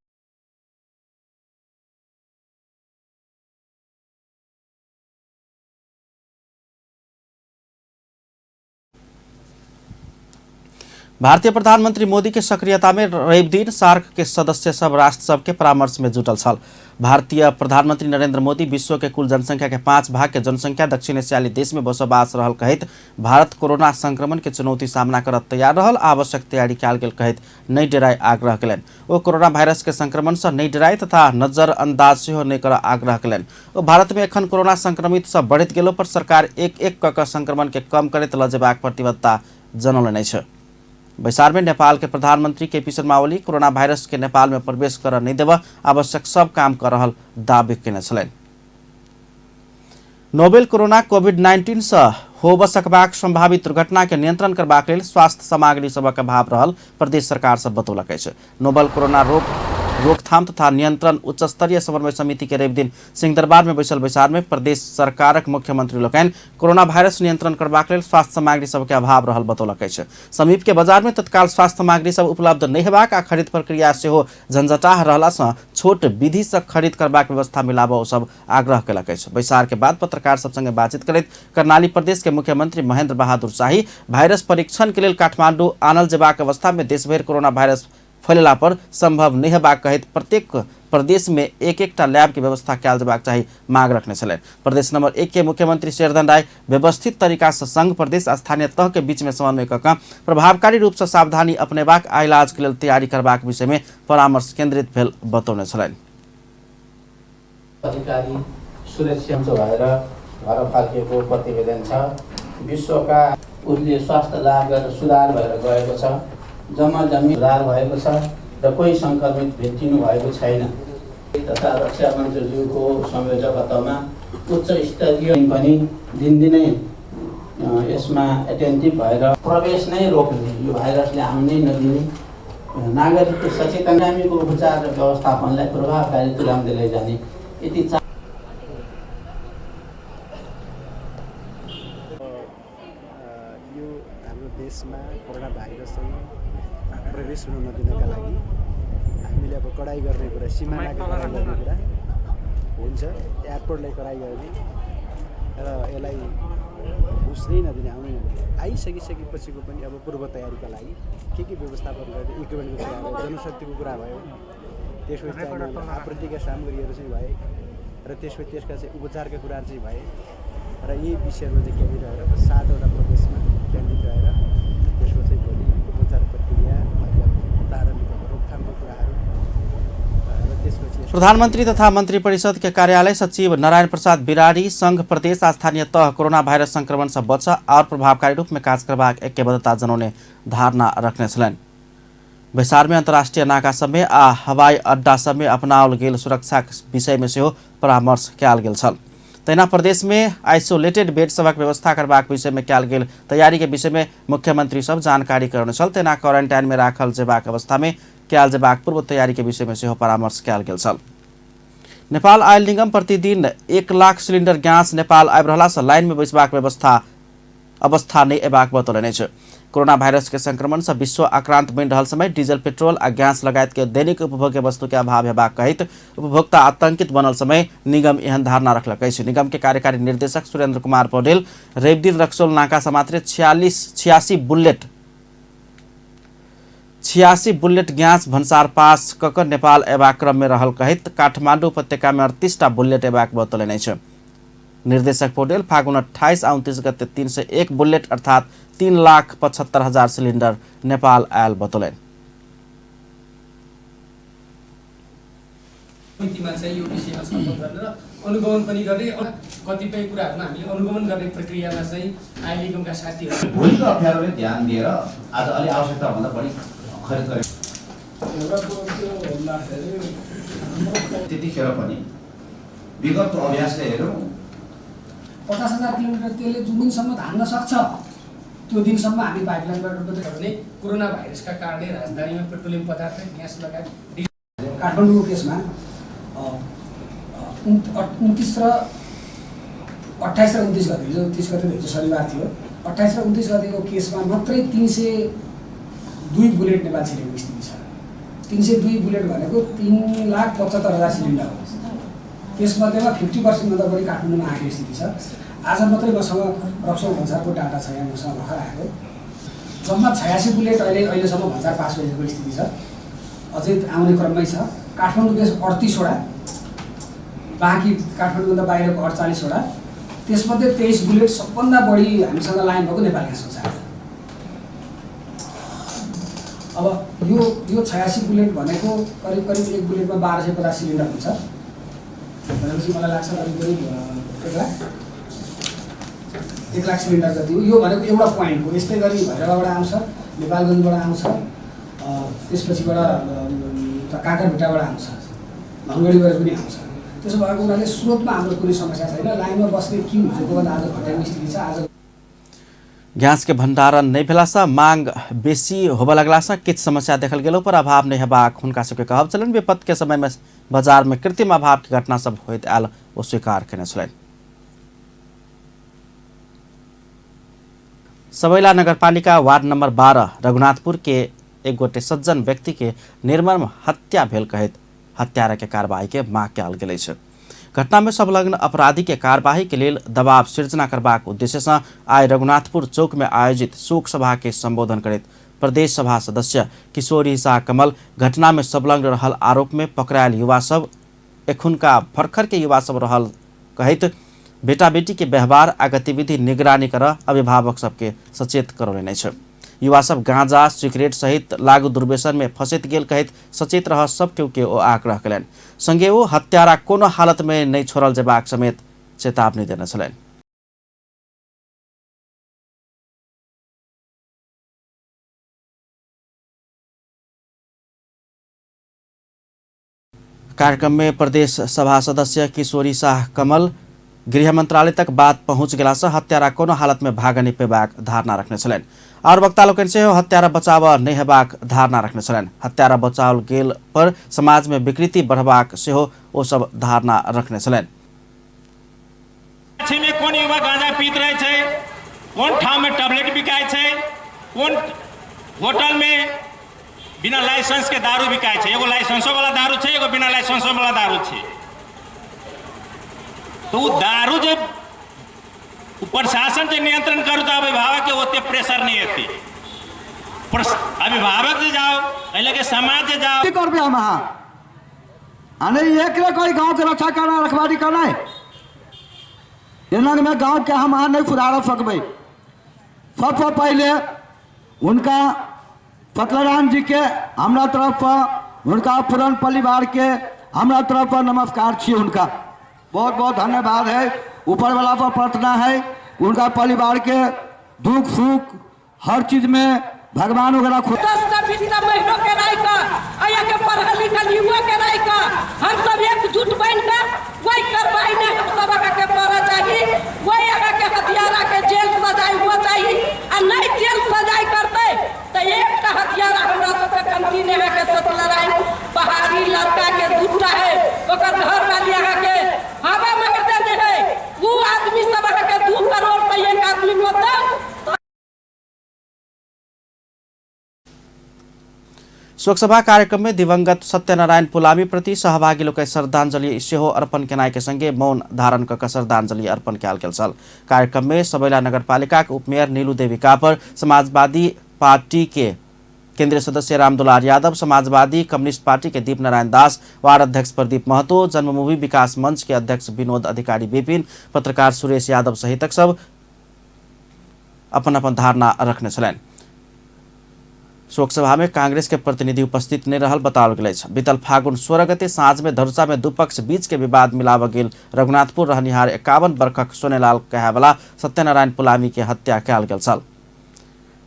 भारतीय प्रधानमंत्री मोदी के सक्रियता में रवि दिन shark के सदस्य सब राष्ट्र सब के परामर्श में जुटल छल। भारतीय प्रधानमंत्री नरेंद्र मोदी विश्व के कुल जनसंख्या के 5 भाग के जनसंख्या दक्षिण एशियाली देश में बसोबास रहल कहैत भारत कोरोना संक्रमण के चुनौती सामना करत तैयार रहल आवश्यक तैयारी कयल गेल कहैत नहि डराय आग्रह केलनि। ओ कोरोना वायरस के संक्रमण से नहि डराय तथा नजरअंदाज सेहो नहि करऽ आग्रह केलनि। ओ भारत में एखन कोरोना संक्रमित सब बढ़ैत गेलो पर सरकार एक एक कऽ कऽ संक्रमण के कम करैत लऽ जेबाक प्रतिबद्धता जनौलनि अछि। बैसार में नेपाल के प्रधानमंत्री KP Sharma Oli corona virus के नेपाल में प्रवेश कर नहीं देव आवश्यक सब काम कर रहल दावी केने छलनि। नोवेल कोरोना कोविड-19 से होब सकबाक संभावित दुर्घटना के नियंत्रण करबाक लेल स्वास्थ्य सामग्री सबक अभाव रहल प्रदेश सरकार सब बतौलक अछि। नोवेल कोरोना रोकथाम तथा नियंत्रण उच्च स्तरीय समन्वय समिति के रवि दिन सिंहदरबार में बैसल बैसार में प्रदेश सरकारक मुख्यमंत्री लोकनि कोरोना वायरस नियंत्रण करबाक लेल स्वास्थ्य सामग्री सबके अभाव रहल बतौलक अछि। समीप के बाजार में तत्काल स्वास्थ्य सामग्री सब उपलब्ध नहि हेबाक आ खरीद प्रक्रिया सेहो झंझटाह रहला सँ छोट विधि से खरीद करबाक व्यवस्था मिलाबऽ ओ सब आग्रह केलक अछि। बैसार के बाद पत्रकार सब संगे बातचीत करैत कर्णाली प्रदेश के मुख्यमंत्री महेंद्र बहादुर शाही वायरस परीक्षण के लेल काठमांडू आनल जेबाक अवस्था में देशभरि कोरोना वायरस फैलला पर संभव नहि हेबाक कहैत प्रत्येक प्रदेश में एक एकटा लैब के व्यवस्था कयल जेबाक चाही मांग रखने छलनि। प्रदेश नंबर 1 के मुख्यमंत्री शेरधन राय व्यवस्थित तरीका से संघ प्रदेश स्थानीय तह के बीच में समन्वय कऽ कऽ प्रभावकारी रूप से सावधानी अपनेबाक आ इलाज के लेल तैयारी करबाक विषय में परामर्श केंद्रित भेल बतौने छलनि। अधिकारी सुरक्षा भएर घर फर्किएको प्रतिवेदन छ। विश्वका उसले स्वास्थ्य लाभ गरेर सुधार भएर गएको छ, जम्मा जम्मी सुधार भएको छ र कोही सङ्क्रमित भेटिनु भएको छैन। तथा रक्षा मन्त्रीज्यूको संयोजकत्वमा उच्च स्तरीय पनि दिनदिनै यसमा एटेन्टिभ भएर प्रवेश नै रोक्ने, यो भाइरसले आउनै नदिने, नागरिकको सचेतनाको उपचार र व्यवस्थापनलाई प्रभावकारी तुल्याउँदै लैजाने यति यो हाम्रो देशमा कोरोना भाइरस प्रवेश हुन नदिनका लागि हामीले अब कडाइ गर्ने कुरा, सिमानाको कडाइ गर्ने कुरा हुन्छ, एयरपोर्टलाई कडाइ गर्ने र यसलाई घुस्नै नदिने, आउनै नदिने। आइसकिसकेपछिको पनि अब पूर्व तयारीका लागि के व्यवस्थापन गर्ने, इक्विपमेन्टको कुरा भयो, जनशक्तिको कुरा भयो, त्यसपछि चाहिँ आपूर्तिका सामग्रीहरू चाहिँ भए र त्यसपछि त्यसका चाहिँ उपचारका कुराहरू चाहिँ भए र यी विषयहरूमा चाहिँ केन्द्रित रहेर 7वटा प्रदेशमा केन्द्रित रहेर त्यसको चाहिँ भोलि उपचार प्रक्रिया, अहिले प्रारम्भिक रोकथामको कुराहरू, प्रधानमंत्री तथा मंत्री परिषद के कार्यालय सचिव नारायण प्रसाद बिरारी संघ प्रदेश आ स्थानीय तह कोरोना वायरस संक्रमण से बच और प्रभावकारी रूप में काज करबाक ऐक्यबद्धता जनौने धारणा रखने छलनि। बैसार में अंतर्राष्ट्रीय नाका सब में आ हवाई अड्डा सब में अपनाओल गेल सुरक्षा विषय में सेहो परामर्श कयल गेल छल। तहिना प्रदेश में आइसोलेटेड बेड सभक व्यवस्था करबाक विषय में कयल गेल तैयारी के विषय में मुख्यमंत्री सब जानकारी करौने छल। तहिना क्वारेंटाइन में राखल जेबाक अवस्था में कयल जेबाक पूर्व तैयारी के विषय में सेहो परामर्श कयल गेल छल। नेपाल आयल निगम प्रतिदिन 1 लाख सिलिंडर गैस नेपाल आबि रहला से लाइन में बैसबाक व्यवस्था अवस्था नहि अयबाक बतौलनि अछि। कोरोना वायरस के संक्रमण से विश्व आक्रांत बनि रहल समय डीजल पेट्रोल आ गैस लगायत के दैनिक उपभोग्य वस्तु के अभाव हेबाक कहैत उपभोक्ता आतंकित बनल समय निगम एहन धारणा रखलक अछि। निगम के कार्यकारी निर्देशक सुरेंद्र कुमार पौडेल रविदिन रक्सौल नाका से मात्र 86 बुलेट गैस भन्सार पास क क नेपाल अयबाक क्रम में रहल कहैत काठमाडौँ उपत्यका में 38 टा बुलेट अयबाक बतौलनि अछि। निर्देशक पौडेल फागुन 28 आ 29 गते 301 बुलेट अर्थात 3,75,000 सिलिंडर नेपाल आयल बतौलनि। समितिमा चाहिँ यो विषयमा छलफल गर्ने र अनुगमन पनि गर्ने, कतिपय कुराहरूमा हामीले अनुगमन गर्ने प्रक्रियामा चाहिँ आयल निगमका साथीहरू भोलिको अप्ठ्यारोले ध्यान दिएर आज अलि आवश्यकताभन्दा बढी खरिद गरे। त्यतिखेर पनि विगतको अभ्यासले हेरौँ 50,000 किलोमिटर तेलले जुन दिनसम्म धान्न सक्छ त्यो दिनसम्म हामी पाइपलाइनबाट मात्रै भने कोरोना भाइरसका कारणले राजधानीमा पेट्रोलियम पदार्थ ग्यास लगायत काठमाडौँको केसमा 29 र 28 र 29 गते, हिजो 30 गते हिजो शनिबार थियो, 28 र 29 गतेको केसमा मात्रै 302 बुलेट नेपाल छिरेको स्थिति छ। 302 बुलेट भनेको 3,75,000 सिलिन्डर हो। त्यसमध्येमा 50% भन्दा बढी काठमाडौँमा आएको स्थिति छ। आज मात्रै मसँग रक्सौल भन्सारको डाटा छ, यहाँ मसँग भर्खर आएको जम्मा 86 बुलेट अहिलेसम्म भन्सार पास भइसकेको स्थिति छ, अझै आउने क्रममै छ। काठमाडौँ केस 38वटा, बाँकी काठमाडौँभन्दा बाहिरको 48वटा, त्यसमध्ये 23 बुलेट सबभन्दा बढी हामीसँग लाइन भएको नेपाल ग्यासको छ। अब यो 86 बुलेट भनेको करिब करिब एक बुलेटमा 1250 सिलिन्डर हुन्छ भनेपछि मलाई लाग्छ करिब करिब 1 लाख सिलिन्डर जति हो। यो भनेको एउटा पोइन्ट हो। यस्तै गरी भैरवाबाट आउँछ, नेपालगञ्जबाट आउँछ, त्यसपछिबाट काँकरभिट्टाबाट आउँछ, धनगढीबाट पनि आउँछ। त्यसो भएको हुनाले स्रोतमा हाम्रो कुनै समस्या छैन। लाइनमा बस्ने क्यु हिजोको भन्दा आज घटेको स्थिति छ। आज गैस के भंडारण नहीं भेला से मांग बेसी होबय लगला से किछु समस्या देखल गेलो पर अभाव नहीं हेबाक हुनका सबके कहब छलनि। विपत्ति के समय में बाजार में कृत्रिम अभाव के घटना सब होइत आयल ओ स्वीकार केने छलनि। सबैला नगरपालिका वार्ड नंबर 12 रघुनाथपुर के एक गोटे सज्जन व्यक्ति के निर्मम हत्या भेल कहैत हत्यारा के कार्रवाई के मांग कयल गेल अछि। घटना में संलग्न अपराधी के कार्यवाही के लेल दबाव सृजना करबाक उद्देश्य से आइ रघुनाथपुर चौक में आयोजित शोक सभा के संबोधन करैत प्रदेश सभा सदस्य किशोरी शाह कमल घटना में संलग्न रहल आरोप में पकड़ायल युवा सब एखुनका भर्खर के युवा सब रहल कहैत बेटा बेटी के व्यवहार आ गतिविधि निगरानी कर अभिभावक सबके सचेत करौलनि अछि। युवा सब गांजा सिगरेट सहित लागू दुर्व्यसन में फंसैत गेल कहैत सचेत रह सब केओ के ओ आग्रह कयलनि। संगे ओ हत्यारा कोनो हालत में नहीं छोड़ल जेबाक समेत चेतावनी देने छलनि। कार्यक्रम में प्रदेश सभा सदस्य किशोरी शाह कमल गृह मंत्रालय तक बात पहुंच गेला से हत्यारा कोनो हालत में भाग नहि पेबाक धारणा रखने छलनि। और वक्ता लोकनि सेहो हत्यारा बचाव नहि हेबाक धारणा रखने छलनि। हत्यारा बचाओल गेल पर समाज में विकृति बढ़बाक सेहो ओ सब धारणा रखने छलनि। में कोन युवा गांजा पीत रहे छै, कोन ठाम में टैबलेट बिकाय छै, कोन होटल में बिना लाइसेंस के दारू बिकाय छै। एगो लाइसेंसो वाला दारू छै, एगो बिना लाइसेंसो वाला दारू छै। तो वो दारू जे प्रशासन जे नियंत्रण करू तो अभिभावक के ओते प्रेशर नहीं हेतै। अभिभावक जे जाओ, एहि लए समाज जे जाओ। की करबै हम अहाँ? आ नहीं एकरे कोई गांव के रक्षा करना रखवाली करना है। एना में गांव के हम अहाँ नहीं सुधार सकबै। सबसे पहले उनका सत्यनारायण जी के हमरा तरफ से उनका पूर्ण परिवार के हमरा तरफ पर नमस्कार छी हुनका। बहुत बहुत धन्यवाद है। ऊपर वाला पर प्रार्थना है उनका परिवार के दुख सुख हर चीज में भगवान वगैरह खुद 10टा 20टा महीनों के राय का अया के पढ़ल लिखल युवा के राय का हम सब एकजुट बन के वही कार्रवाई में हम सब के पड़ा चाहिए, वही अगर के हथियारा के जेल सजाई हुआ चाहिए आ नहीं जेल सजाई करते तो एक हथियारा हमरा सबके कमती नहीं है के सत लड़ाई पहाड़ी लड़का के दूटा है ओकर घर वाली अहाँ के हवा मार देने है, वो आदमी सब अहाँ के 2 करोड़ रुपये एक आदमी को दो। शोकसभा कार्यक्रम में दिवंगत सत्यनारायण पुलामी प्रति सहभागी लोग के श्रद्धांजलि सेहो अर्पण केनाइ के संगे मौन धारण क श्रद्धांजलि अर्पण कयल गेल छल। कार्यक्रम में सबैला नगरपालिका के उपमेयर नीलू देवी कापर, समाजवादी पार्टी के केंद्रीय सदस्य रामदुलार यादव, समाजवादी कम्युनिस्ट पार्टी के दीप नारायण दास, वार्ड अध्यक्ष प्रदीप महतो, जन्मभूमि विकास मंच के अध्यक्ष विनोद अधिकारी विपिन, पत्रकार सुरेश यादव सहितक सब अपन अपन धारणा रखने छलनि। शोकसभा में कांग्रेस के प्रतिनिधि उपस्थित नहीं रहल बताओल गेल अछि। बीतल फागुन 16 गते साँझ में धनुषा में दुपक्ष बीच के विवाद मिलाव गेल रघुनाथपुर रहनिहार 51 बरखक सोनेलाल कहेवाला सत्यनारायण पुलामी के हत्या कयल गेल छल।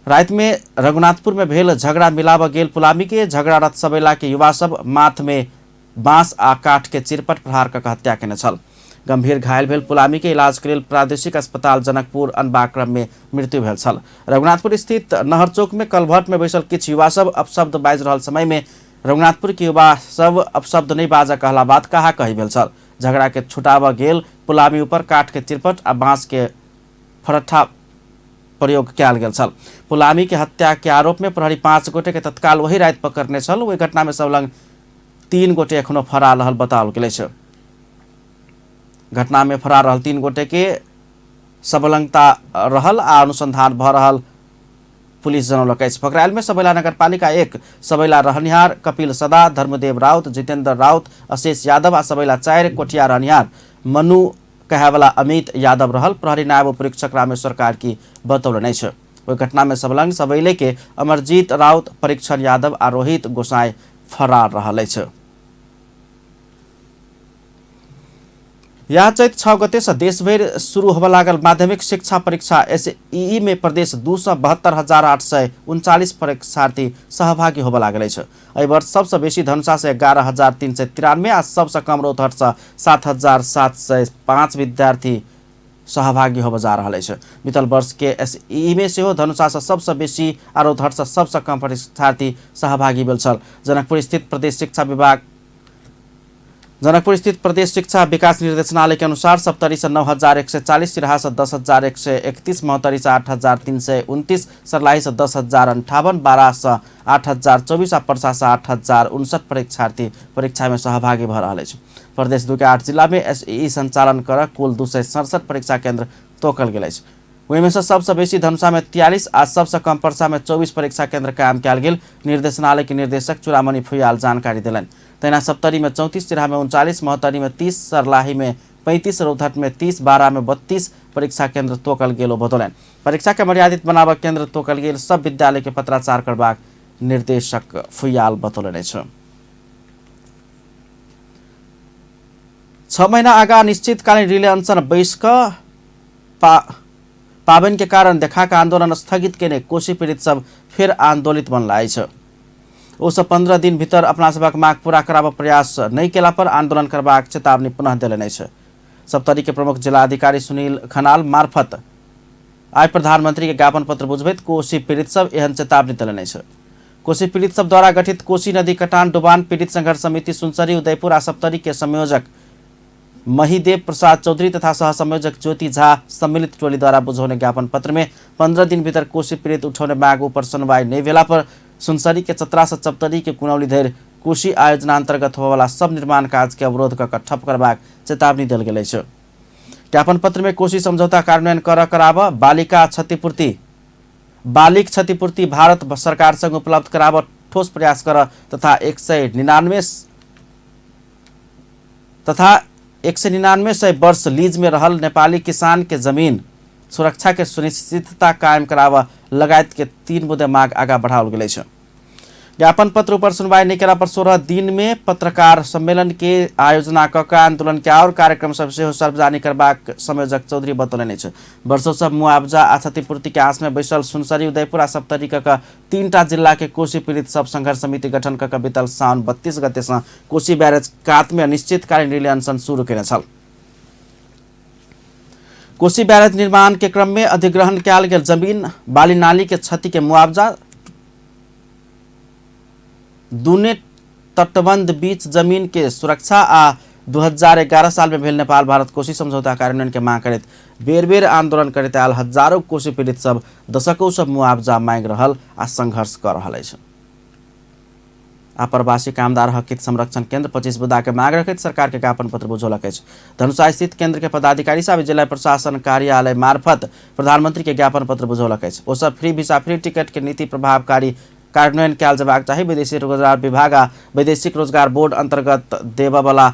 राति में रघुनाथपुर में भेल झगड़ा मिलाव गेल पुलामी के झगड़ारत सबैला के युवा सब माथ में बांस आ काठ के चिरपट प्रहार कऽ हत्या केने छल। गंभीर घायल भेल पुलामी के इलाज के लेल प्रादेशिक अस्पताल जनकपुर अनबाक क्रम में मृत्यु भेल छल। रघुनाथपुर स्थित नहर चौक में कलभट में बैसल किछु युवा सब अपशब्द बाजि रहल समय में रघुनाथपुर के युवा सब अपशब्द नहीं बाजऽ कहला बात कहा कही भेल छल। झगड़ा के छुटाबऽ गेल पुलामी ऊपर काठ के चिरपट आ बांस के फरट्ठा प्रयोग कयल गेल छल। पुलामी के हत्या के आरोप में प्रहरी 5 गोटे के तत्काल वही राति पकड़ने छल। ओहि घटना में संलग्न 3 गोटे एखनो फरार रहल बताओल गेल अछि। घटना में फरार रहल 3 गोटे के संलग्नता रहल आ अनुसंधान भ रहल पुलिस जनौलक अछि। पकड़ायल में सबैला नगरपालिका 1 सबैला रहनिहार कपिल सदा, धर्मदेव राउत, जितेंद्र राउत, अशेष यादव आ सबैला 4 कोठिया रहनिहार मनु कहेवाला अमित यादव रहल प्रहरी नायब उपरीक्षक रामेश्वर कार्की बतौलनि अछि। ओहि घटना में संलग्न सबैले के अमरजीत राउत, परीक्षण यादव आ रोहित गोसाई फरार रहल अछि। यह चैत 6 गते से देशभरि शुरू होबय लागल माध्यमिक शिक्षा परीक्षा एसईई में प्रदेश 2 सँ 72,839 परीक्षार्थी सहभागी होबय लागल अछि। एहि वर्ष सबसँ बेसी धनुषा से 11,393 आ सबसँ कम रौतहट से 7,705 विद्यार्थी सहभागी होबय जा रहल अछि। बीतल वर्ष के एसईई में सेहो धनुषा से सबसँ बेसी आ रौतहट से सबसँ कम परीक्षार्थी सहभागी भेल छल। जनकपुर स्थित प्रदेश शिक्षा विभाग जनकपुर स्थित प्रदेश शिक्षा विकास निर्देशनालय के अनुसार सप्तरी से 9,140, सिरहा से 10,131, महोत्तरी से 8,329, सर्लाही से 10,058, बारा से 8,024 आ पर्सा से 8,059 परीक्षार्थी परीक्षा में सहभागी भ रहल अछि। प्रदेश 2 के 8 जिला में एसईई संचालन कर कुल 267 परीक्षा केंद्र तोकल गेल अछि। ओहिमे से सबसँ बेसी धनुषा में 43 आ सबसँ कम पर्सा में 24 परीक्षा केंद्र कायम कयल गेल निर्देशनालय के निर्देशक चूड़ामणि फुयाल जानकारी देलनि। तहिना सप्तरी में 34, सिरहा में 39, महोत्तरी में 30, सर्लाही में 35, रौतहट में 30, बारा में 32 परीक्षा केंद्र तोकल गेल ओ बतौलनि। परीक्षा के मर्यादित बनाबऽ केंद्र तोकल गेल सब विद्यालय के पत्राचार करबाक निर्देशक फुयाल बतौलनि अछि। 6 महीना आगा अनिश्चितकालीन रिले अनशन बैस कऽ पाबनि के कारण देखा के आंदोलन स्थगित केने कोशी पीड़ित सब फेर आंदोलित बनला अछि। ओ सब 15 दिन भीतर अपना सभक माग पूरा कराबऽ प्रयास नहि केला पर आंदोलन करबाक चेतावनी पुनः देलनि अछि। सप्तरी के प्रमुख जिलाधिकारी सुनील खनाल मार्फत आइ प्रधानमंत्री के ज्ञापन पत्र बुझबैत कोशी पीड़ित सब एहन चेतावनी देलनि अछि। कोशी पीड़ित सब द्वारा गठित कोशी नदी कटान डुबान पीड़ित संघर्ष समिति सुनसरी, उदयपुर आ सप्तरी के संयोजक महिदेव प्रसाद चौधरी तथा सहसंयोजक ज्योति झा सम्मिलित टोली द्वारा बुझौने ज्ञापन पत्र में 15 दिन भीतर कोशी पीड़ित उठौने माग ऊपर सुनवाई नहीं भेला पर सुनसरी के चतरा से सप्तरी के कुनौली धरि कोशी आयोजना अंतर्गत होबयवला सब निर्माण काज के अवरोध कऽ ठप करबाक चेतावनी देल गेल अछि। ज्ञापन पत्र में कोशी समझौता कार्यान्वयन कराब, बालिका क्षतिपूर्ति बालिक क्षतिपूर्ति भारत सरकार संग उपलब्ध कराब ठोस प्रयास कर तथा 199 वर्ष लीज में रहल नेपाली किसान के जमीन सुरक्षा के सुनिश्चितता कायम कराब लगायत के 3 बुँदे माग आगा बढ़ाओल गेल अछि। ज्ञापन पत्र ऊपर सुनवाई नहीं केला पर 16 दिन में पत्रकार सम्मेलन के आयोजना क के आंदोलन के और कार्यक्रम सब सेहो सार्वजनिक करबाक संयोजक चौधरी बतौलनि अछि। वर्षो सब मुआवजा आ क्षतिपूर्ति के आस में बैसल सुनसरी, उदयपुर आ सप्तरी क 3टा जिला के कोसी पीड़ित सब संघर्ष समिति गठन क बीतल साउन 32 गते से कोसी बैरेज कात में अनिश्चितकालीन रिले अनशन शुरू केने छल। कोसी बैरेज निर्माण के क्रम में अधिग्रहण कयल गेल जमीन, बाली नाली के क्षति के मुआवजा, दुने तटबंध बीच जमीन के सुरक्षा आ 2011 साल में भेल नेपाल भारत कोसी समझौता कार्यान्वयन के मांग करैत बेर बेर आंदोलन करैत आयल हजारों कोसी पीड़ित सब दशकों सब मुआवजा मांगि रहल आ संघर्ष कर रहल अछि। आप्रवासी कामदार हक हित संरक्षण केंद्र 25 बुदा के मांग रखैत सरकार के ज्ञापन पत्र बुझौलक अछि। धनुषा स्थित केंद्र के पदाधिकारी सब जिला प्रशासन कार्यालय मार्फत प्रधानमंत्री के ज्ञापन पत्र बुझौलक अछि। ओ सब फ्री वीसा फ्री टिकट के नीति प्रभावकारी कार्यान्वयन कयल जयबाक चाही। विदेशी रोजगार विभाग आ वैदेशिक रोजगार बोर्ड अंतर्गत देबयवला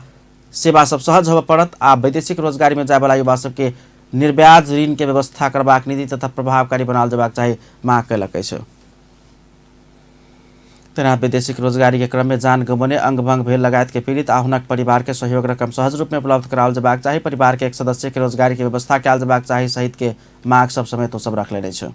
सेवा सब सहज होबय पड़त आ वैदेशिक रोजगारी में जायवला युवा सबके निर्ब्याज ऋण के व्यवस्था करबाक नीति तथा प्रभावकारी बनाओल जयबाक चाही मांग कयलक अछि। तेना वैदेशिक रोजगारी के क्रम में जान गमौने, अंगभंग भेल लगायत के पीड़ित आ हुनक परिवार के सहयोग रकम सहज रूप में उपलब्ध कराओल जयबाक चाही। परिवार के एक सदस्य के रोजगारी के व्यवस्था कयल जयबाक चाही सहित के मांग सब समेत ओ सब रखलेने अछि।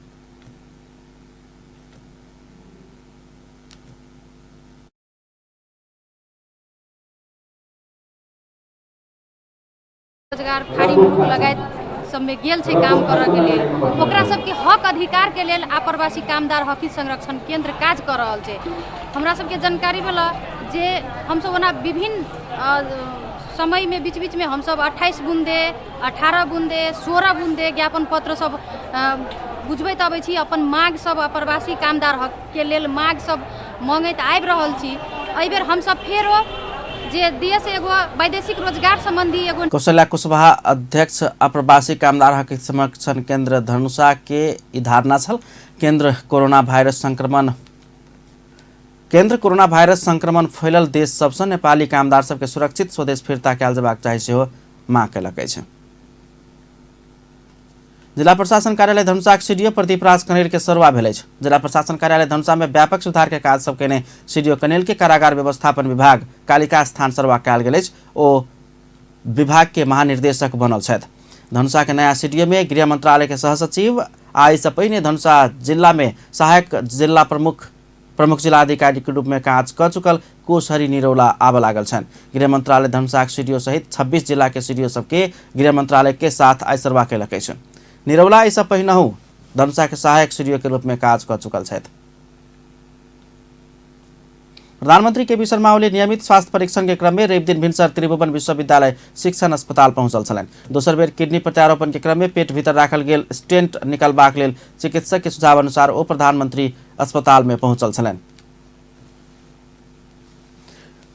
रोजगार खाड़ी मुल्क लगायत सबमे गेल छै काम करऽ के लेल, ओकरा सबके हक अधिकार के लेल आप्रवासी कामदार हक हित संरक्षण केंद्र काज कऽ रहल छै। हमरा सबके जानकारी भेल जे हमसब ओना विभिन्न समयमे बीच बीचमे हमसब 28 बुंदे, 18 बुंदे, 16 बुंदे ज्ञापन पत्र सब बुझबैत अबै छी। अपन माग सब आप्रवासी कामदार हक के लेल माग सब मांगैत आबि रहल छी। एहिबेर हमसब फेरो जे देश एगो वैदेशिक रोजगार संबंधी एगो कौशल्या कुशवाहा अध्यक्ष अप्रवासी कामदार हक संरक्षण केंद्र धनुषा के ई धारणा छल। केंद्र कोरोना वायरस संक्रमण फैलल देश सबसँ नेपाली कामदार सबके सुरक्षित स्वदेश फिर्ता कयल जयबाक चाही सेहो मांग कयलक अछि। जिला प्रशासन कार्यालय धनुषाक सीडीओ प्रदीप राज कनेल के सरुआ भेल अछि। जिला प्रशासन कार्यालय धनुषा में व्यापक सुधार के काज सब केने सीडीओ कनेल के कारागार व्यवस्थापन विभाग कालिका स्थान सरुआ कयल गेल अछि। ओ विभाग के महानिर्देशक बनल छथि। धनुषा के नया सीडीओ में गृह मंत्रालय के सहसचिव आ एहिसँ पहिने धनुषा जिला में सहायक जिला प्रमुख जिलाधिकारी के रूप में काज क चुकल कोशहरी निरौला आबऽ लागल छनि। गृह मंत्रालय धनुषाक सीडीओ सहित 26 जिला के सीडीओ सबके गृह मंत्रालय के साथ आइ सरुआ कयलक अछि। निरौला एहिसँ पहिनहु धनुषा के सहायक सीडीओ के रूप में काज क चुकल छथि। प्रधानमंत्री केपी शर्मा ओली नियमित स्वास्थ्य परीक्षण के क्रम में रवि दिन भिनसर त्रिभुवन विश्वविद्यालय शिक्षण अस्पताल पहुंचल छलनि। दोसर बेर किडनी प्रत्यारोपण के क्रम में पेट भीतर राखल गेल स्टेंट निकलबाक लेल चिकित्सक के सुझाव अनुसार ओ प्रधानमंत्री अस्पताल में पहुंचल छलनि।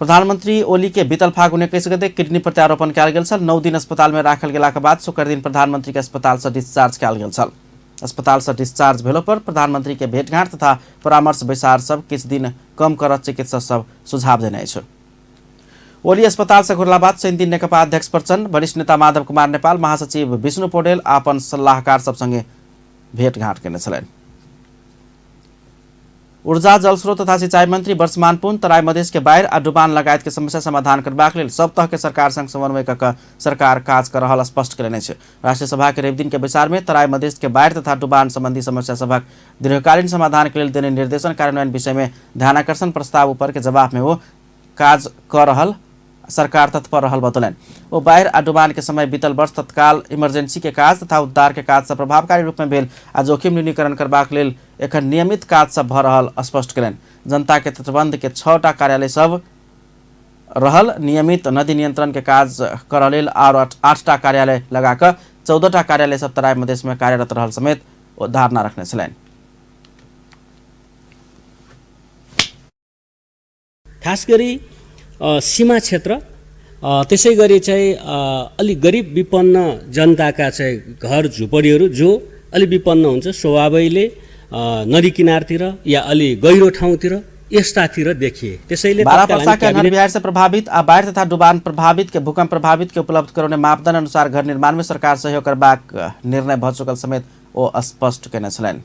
प्रधानमंत्री ओली के बीतल फागुन 21 गते किडनी प्रत्यारोपण कयल गेल छल। 9 दिन अस्पताल में राखल गेलाक बाद शुक्र दिन प्रधानमंत्री के अस्पताल से डिस्चार्ज कयल गेल छल। अस्पताल से डिस्चार्ज भेलो पर प्रधानमंत्री के भेंटघाट तथा परामर्श बैसार सब किछु दिन कम करत चिकित्सक सब सुझाव देने अछि। ओली अस्पताल से घुरला बाद शनि दिन नेकपा अध्यक्ष प्रचण्ड, वरिष्ठ नेता माधव कुमार नेपाल, महासचिव विष्णु पौडेल आ अपन सलाहकार सब संगे भेंटघाट केने छलनि। ऊर्जा, जलस्रोत तथा सिंचाई मंत्री वर्षमान पुन तराई मधेश के बाढ़ि आ डुबान लगायत के समस्या समाधान करबाक लेल सब तह के सरकार संग समन्वय क सरकार काज कर रहल स्पष्ट कयलनि अछि। राष्ट्रीय सभा के रवि दिन के बैसार में तराई मधेश के बाढ़ि तथा डुबान संबंधी समस्या सभक दीर्घकालीन समाधान के लेल देने निर्देशन कार्यान्वयन विषय में ध्यानाकर्षण प्रस्ताव ऊपर के जवाब में वो काज कर रहल सरकार तत्पर रहल बतौलनि। ओ बाढ़ि आ डुबान के समय बीतल वर्ष तत्काल इमरजेंसी के काज तथा उद्धार के काज सब प्रभावकारी रूप में भेल आ जोखिम न्यूनीकरण करबाक लेल एखन नियमित काज सब भऽ रहल स्पष्ट कयलनि। जनता के तटबंध के 6टा कार्यालय सब रहल नियमित नदी नियंत्रण के काज करऽ लेल आओर 8टा कार्यालय लगा कऽ 14टा कार्यालय सब तराई मधेश में कार्यरत रहल समेत ओ धारणा रखने छलनि। खास गरी सीमा क्षेत्र, त्यसै गरी चाहिँ अलि गरिब विपन्न जनताका चाहिँ घर झुपडीहरू जो अलि विपन्न हुन्छ स्वभावैले नदी किनारतिर या अलि गहिरो ठाउँतिर यस्तातिर देखिए। त्यसैले 12 वर्षा के अन्हर बिहार से प्रभावित आ बाढ़ि तथा डुबान प्रभावित के भूकंप प्रभावित के उपलब्ध करौने मापदंड अनुसार घर निर्माण में सरकार सहयोग करबाक निर्णय भ चुकल समेत ओ स्पष्ट केने छलनि।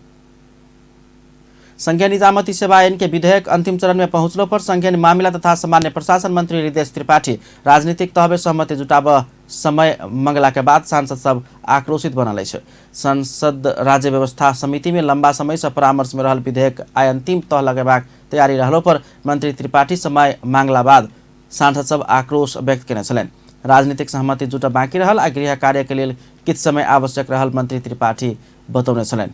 संघीय निजामती सेवा ऐन के विधेयक अंतिम चरण में पहुंचलो पर संघीय मामिला तथा सामान्य प्रशासन मंत्री हृदय त्रिपाठी राजनीतिक तहबे सहमति जुटाब समय मंगला के बाद सांसद सब आक्रोशित बनल अछि। संसद राज्य व्यवस्था समिति में लंबा समय से परामर्श में रहल विधेयक आइ अंतिम तह लगेबाक तैयारी रहलो पर मंत्री त्रिपाठी समय मांगला बाद सांसद सब आक्रोश व्यक्त केने छलनि। राजनीतिक सहमति जुटब बाँकी रहल आ गृह कार्य के लेल किछु समय आवश्यक रहल मंत्री त्रिपाठी बतौने छलनि।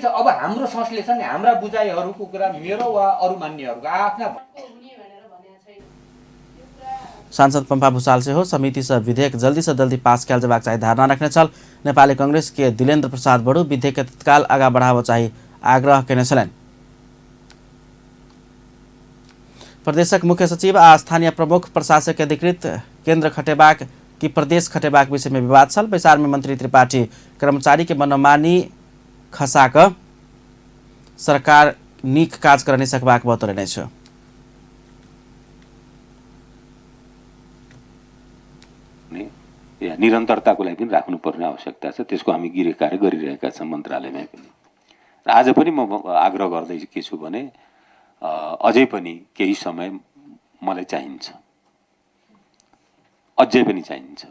अब हाम्रो संश्लेषण हाम्रा बुझाइहरूको कुरा मेरो वा अरू मान्यहरूको आफ्ना। सांसद पंपा भूषाल सेहो समिति से विधेयक जल्दी से जल्दी पास कयल जेबाक चाही धारणा रखने छल। नेपाली कांग्रेस के दिलेन्द्र प्रसाद बडू विधेयक के तत्काल आगा बढ़ाबऽ चाही आग्रह केने छलनि। प्रदेशक मुख्य सचिव आ स्थानीय प्रमुख प्रशासक अधिकृत केंद्र खटेबाक कि प्रदेश खटेबाक विषय में विवाद छल। बैसार में मंत्री त्रिपाठी कर्मचारी के मनमानी खसा कऽ सरकार नीक काज कर नहि सकबाक बतौने अछि। निरन्तरताको लागि पनि राख्नुपर्ने आवश्यकता छ, त्यसको हामी गृह कार्य गरिरहेका छौँ मन्त्रालयमा पनि। र आज पनि म आग्रह गर्दै के छु भने अझै पनि केही समय मलाई चाहिन्छ, अझै पनि चाहिन्छ।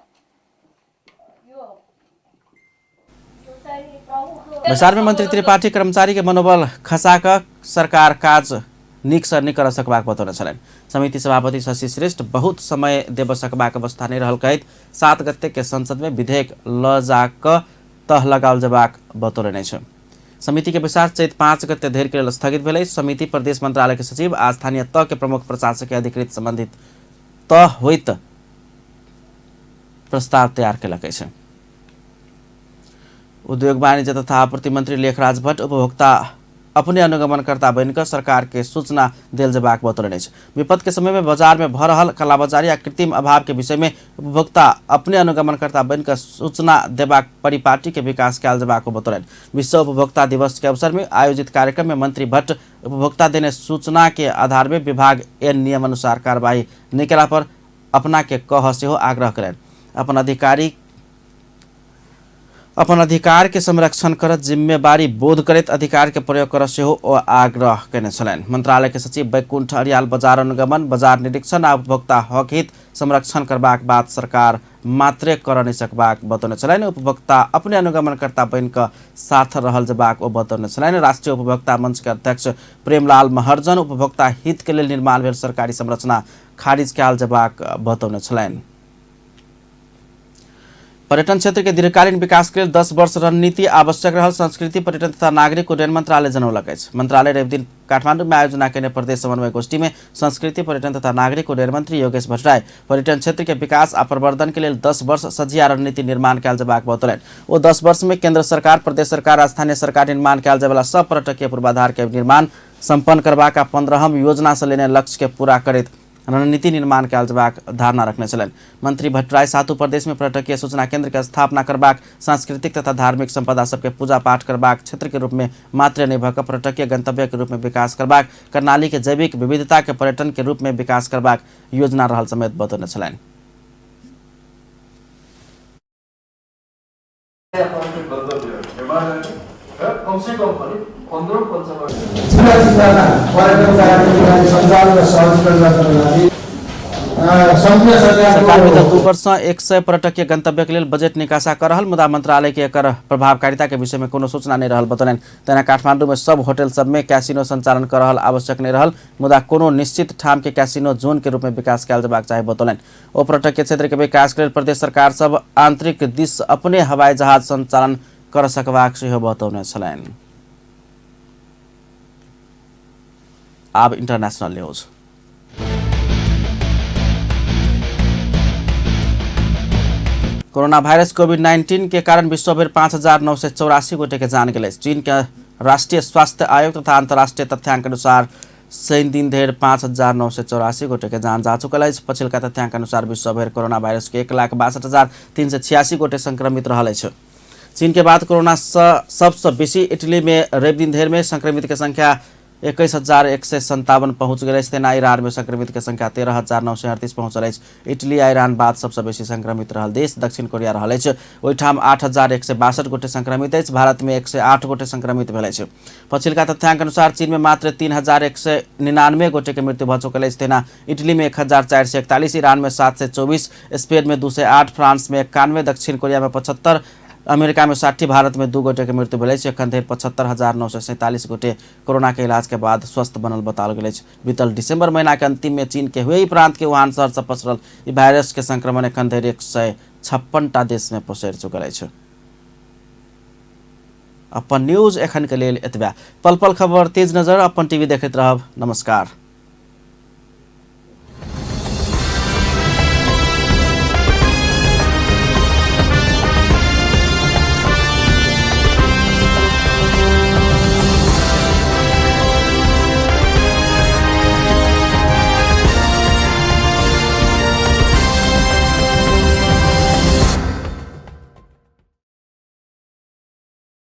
बैसार में मंत्री त्रिपाठी कर्मचारी के मनोबल खसा कऽ सरकार काज नीक से नहि कर सकबाक बतौने छलनि। समिति सभापति शशि श्रेष्ठ बहुत समय देब सकबाक अवस्था नहि रहल कहैत 7 गते के संसद में विधेयक ल जा कऽ तह लगाओल जेबाक बतौने अछि। समिति के बैसार चैत 5 गते धरि के लेल स्थगित भेल अछि। समिति प्रदेश मंत्रालय के सचिव आ स्थानीय तह के प्रमुख प्रशासक के अधिकृत संबंधित तह होइत प्रस्ताव तैयार केलक अछि। उद्योग वाणिज्य तथा आपूर्ति मंत्री लेखराज भट्ट उपभोक्ता अपने अनुगमनकर्ता बनिकऽ सरकार के सूचना देल जेबाक बतौलनि अछि। विपद के समय में बाजार में भऽ रहल कालाबाजारी आ कृत्रिम अभाव के विषय में उपभोक्ता अपने अनुगमनकर्ता बनिकऽ सूचना देबाक परिपाटी के विकास कयल जेबाक बतौलनि। विश्व उपभोक्ता दिवस के अवसर में आयोजित कार्यक्रम में मंत्री भट्ट उपभोक्ता देने सूचना के आधार में विभाग एन नियम अनुसार कार्रवाई नहि केला पर अपना के कह सेहो आग्रह कयलनि। अपन अधिकार के संरक्षण करत जिम्मेवारी बोध करैत अधिकार के प्रयोग कर सेहो ओ आग्रह केने छलनि। मंत्रालय के सचिव बैकुंठ अरियाल बाजार अनुगमन, बाजार निरीक्षण आ उपभोक्ता हक हित संरक्षण करबाक बात सरकार मात्रे कर नहि सकबाक बतौने छलनि। उपभोक्ता अपने अनुगमनकर्ता बनि कऽ साथ रहल जेबाक ओ बतौने छलनि। राष्ट्रीय उपभोक्ता मंच के अध्यक्ष प्रेमलाल महर्जन उपभोक्ता हित के लेल निर्माण भेल सरकारी संरचना खारिज कयल जेबाक बतौने छलनि। पर्यटन क्षेत्र के दीर्घकालीन विकास के लेल 10 वर्ष रणनीति आवश्यक रहल संस्कृति पर्यटन तथा नागरिक उड्डयन मंत्रालय जनौलक अछि। मंत्रालय रविदिन काठमांडू में आयोजना केने प्रदेश समन्वय गोष्ठी में संस्कृति पर्यटन तथा नागरिक उड्डयन मंत्री योगेश भट्टराई पर्यटन क्षेत्र के विकास आ प्रवर्धन के लेल 10 वर्ष सझिया रणनीति निर्माण कयल जेबाक बतौलनि। ओ 10 वर्ष में केंद्र सरकार, प्रदेश सरकार आ स्थानीय सरकार निर्माण कयल जायवला सब पर्यटकीय पूर्वाधार के निर्माण सम्पन्न करबाक आ 15म योजना से लेने लक्ष्य के पूरा करैत रणनीति निर्माण कयल जेबाक धारणा रखने छलनि। मंत्री भट्टराई सातु प्रदेश में पर्यटकीय सूचना केंद्र के स्थापना करबाक, सांस्कृतिक तथा धार्मिक संपदा सबके पूजा पाठ करबाक क्षेत्र के रूप में मात्र नहि भऽ कऽ पर्यटकीय गंतव्य के रूप में विकास करबाक, कर्णाली के जैविक विविधता के पर्यटन के रूप में विकास करबाक योजना रहल समेत बतौने छलनि। सरकार विगत 2 वर्ष सँ 100 पर्यटकीय गंतव्य के लेल बजट निकासा कर रहल मुदा मंत्रालय के एकर प्रभावकारिता के विषय में कोनो सूचना नहि रहल बतौलनि। तहिना काठमांडू में सब होटल सब में कैसीनो संचालन कर रहल आवश्यक नहि रहल मुदा कोनो निश्चित ठाम के कैसीनो जोन के रूप में विकास कयल जेबाक चाही बतौलनि। ओ पर्यटकीय क्षेत्र के विकास के लेल प्रदेश सरकार सब आंतरिक दिस अपने हवाई जहाज संचालन कर सकबाक सेहो बतौने छलनि। आब international news. Corona virus कोविड-19 के कारण विश्वभरि 5,984 गोटे के जान गेल अछि। चीन के राष्ट्रीय स्वास्थ्य आयोग तथा अंतर्राष्ट्रीय तथ्यांक अनुसार शनि दिन धरि 5,984 गोटे के जान जा चुकल अछि। पछिलका तथ्यांक अनुसार विश्वभरि कोरोना वायरस के 1,62,386 गोटे संक्रमित रहल अछि। चीन के बाद कोरोना सबसँ बेसी इटली में रवि दिन धरि में संक्रमित के संख्या 21,157 पहुँच गेल अछि। तेना ईरान में संक्रमित के संख्या 13,938 पहुँचल अछि। इटली आ ईरान बाद सबसँ बेसी संक्रमित रहल देश दक्षिण कोरिया रहल अछि। ओहिठाम 8,162 गोटे संक्रमित अछि। भारत में 108 गोटे संक्रमित भेल अछि। पछिलका तथ्यांक अनुसार चीन में मात्र 3,199 गोटे के मृत्यु भऽ चुकल अछि। तेना इटली में 1,441, ईरान में 724, स्पेन में 208, फ्रांस में 91, दक्षिण कोरिया में 75, अमेरिका में 60, भारत में 2 गोटे के मृत्यु भेल अछि। एखन धरि 75,947 गोटे कोरोना के इलाज के बाद स्वस्थ बनल बताओल गेल अछि। बीतल दिसंबर महीना के अंतिम में चीन के हुई प्रांत के वुहान शहर से पसरल ई वायरस के संक्रमण एखन धरि 156 टा देश में पसरि चुकल अछि। अपन न्यूज एखन के लेल एतबे। पल पल खबर तेज नजर अपन टीवी देखैत रहब। नमस्कार।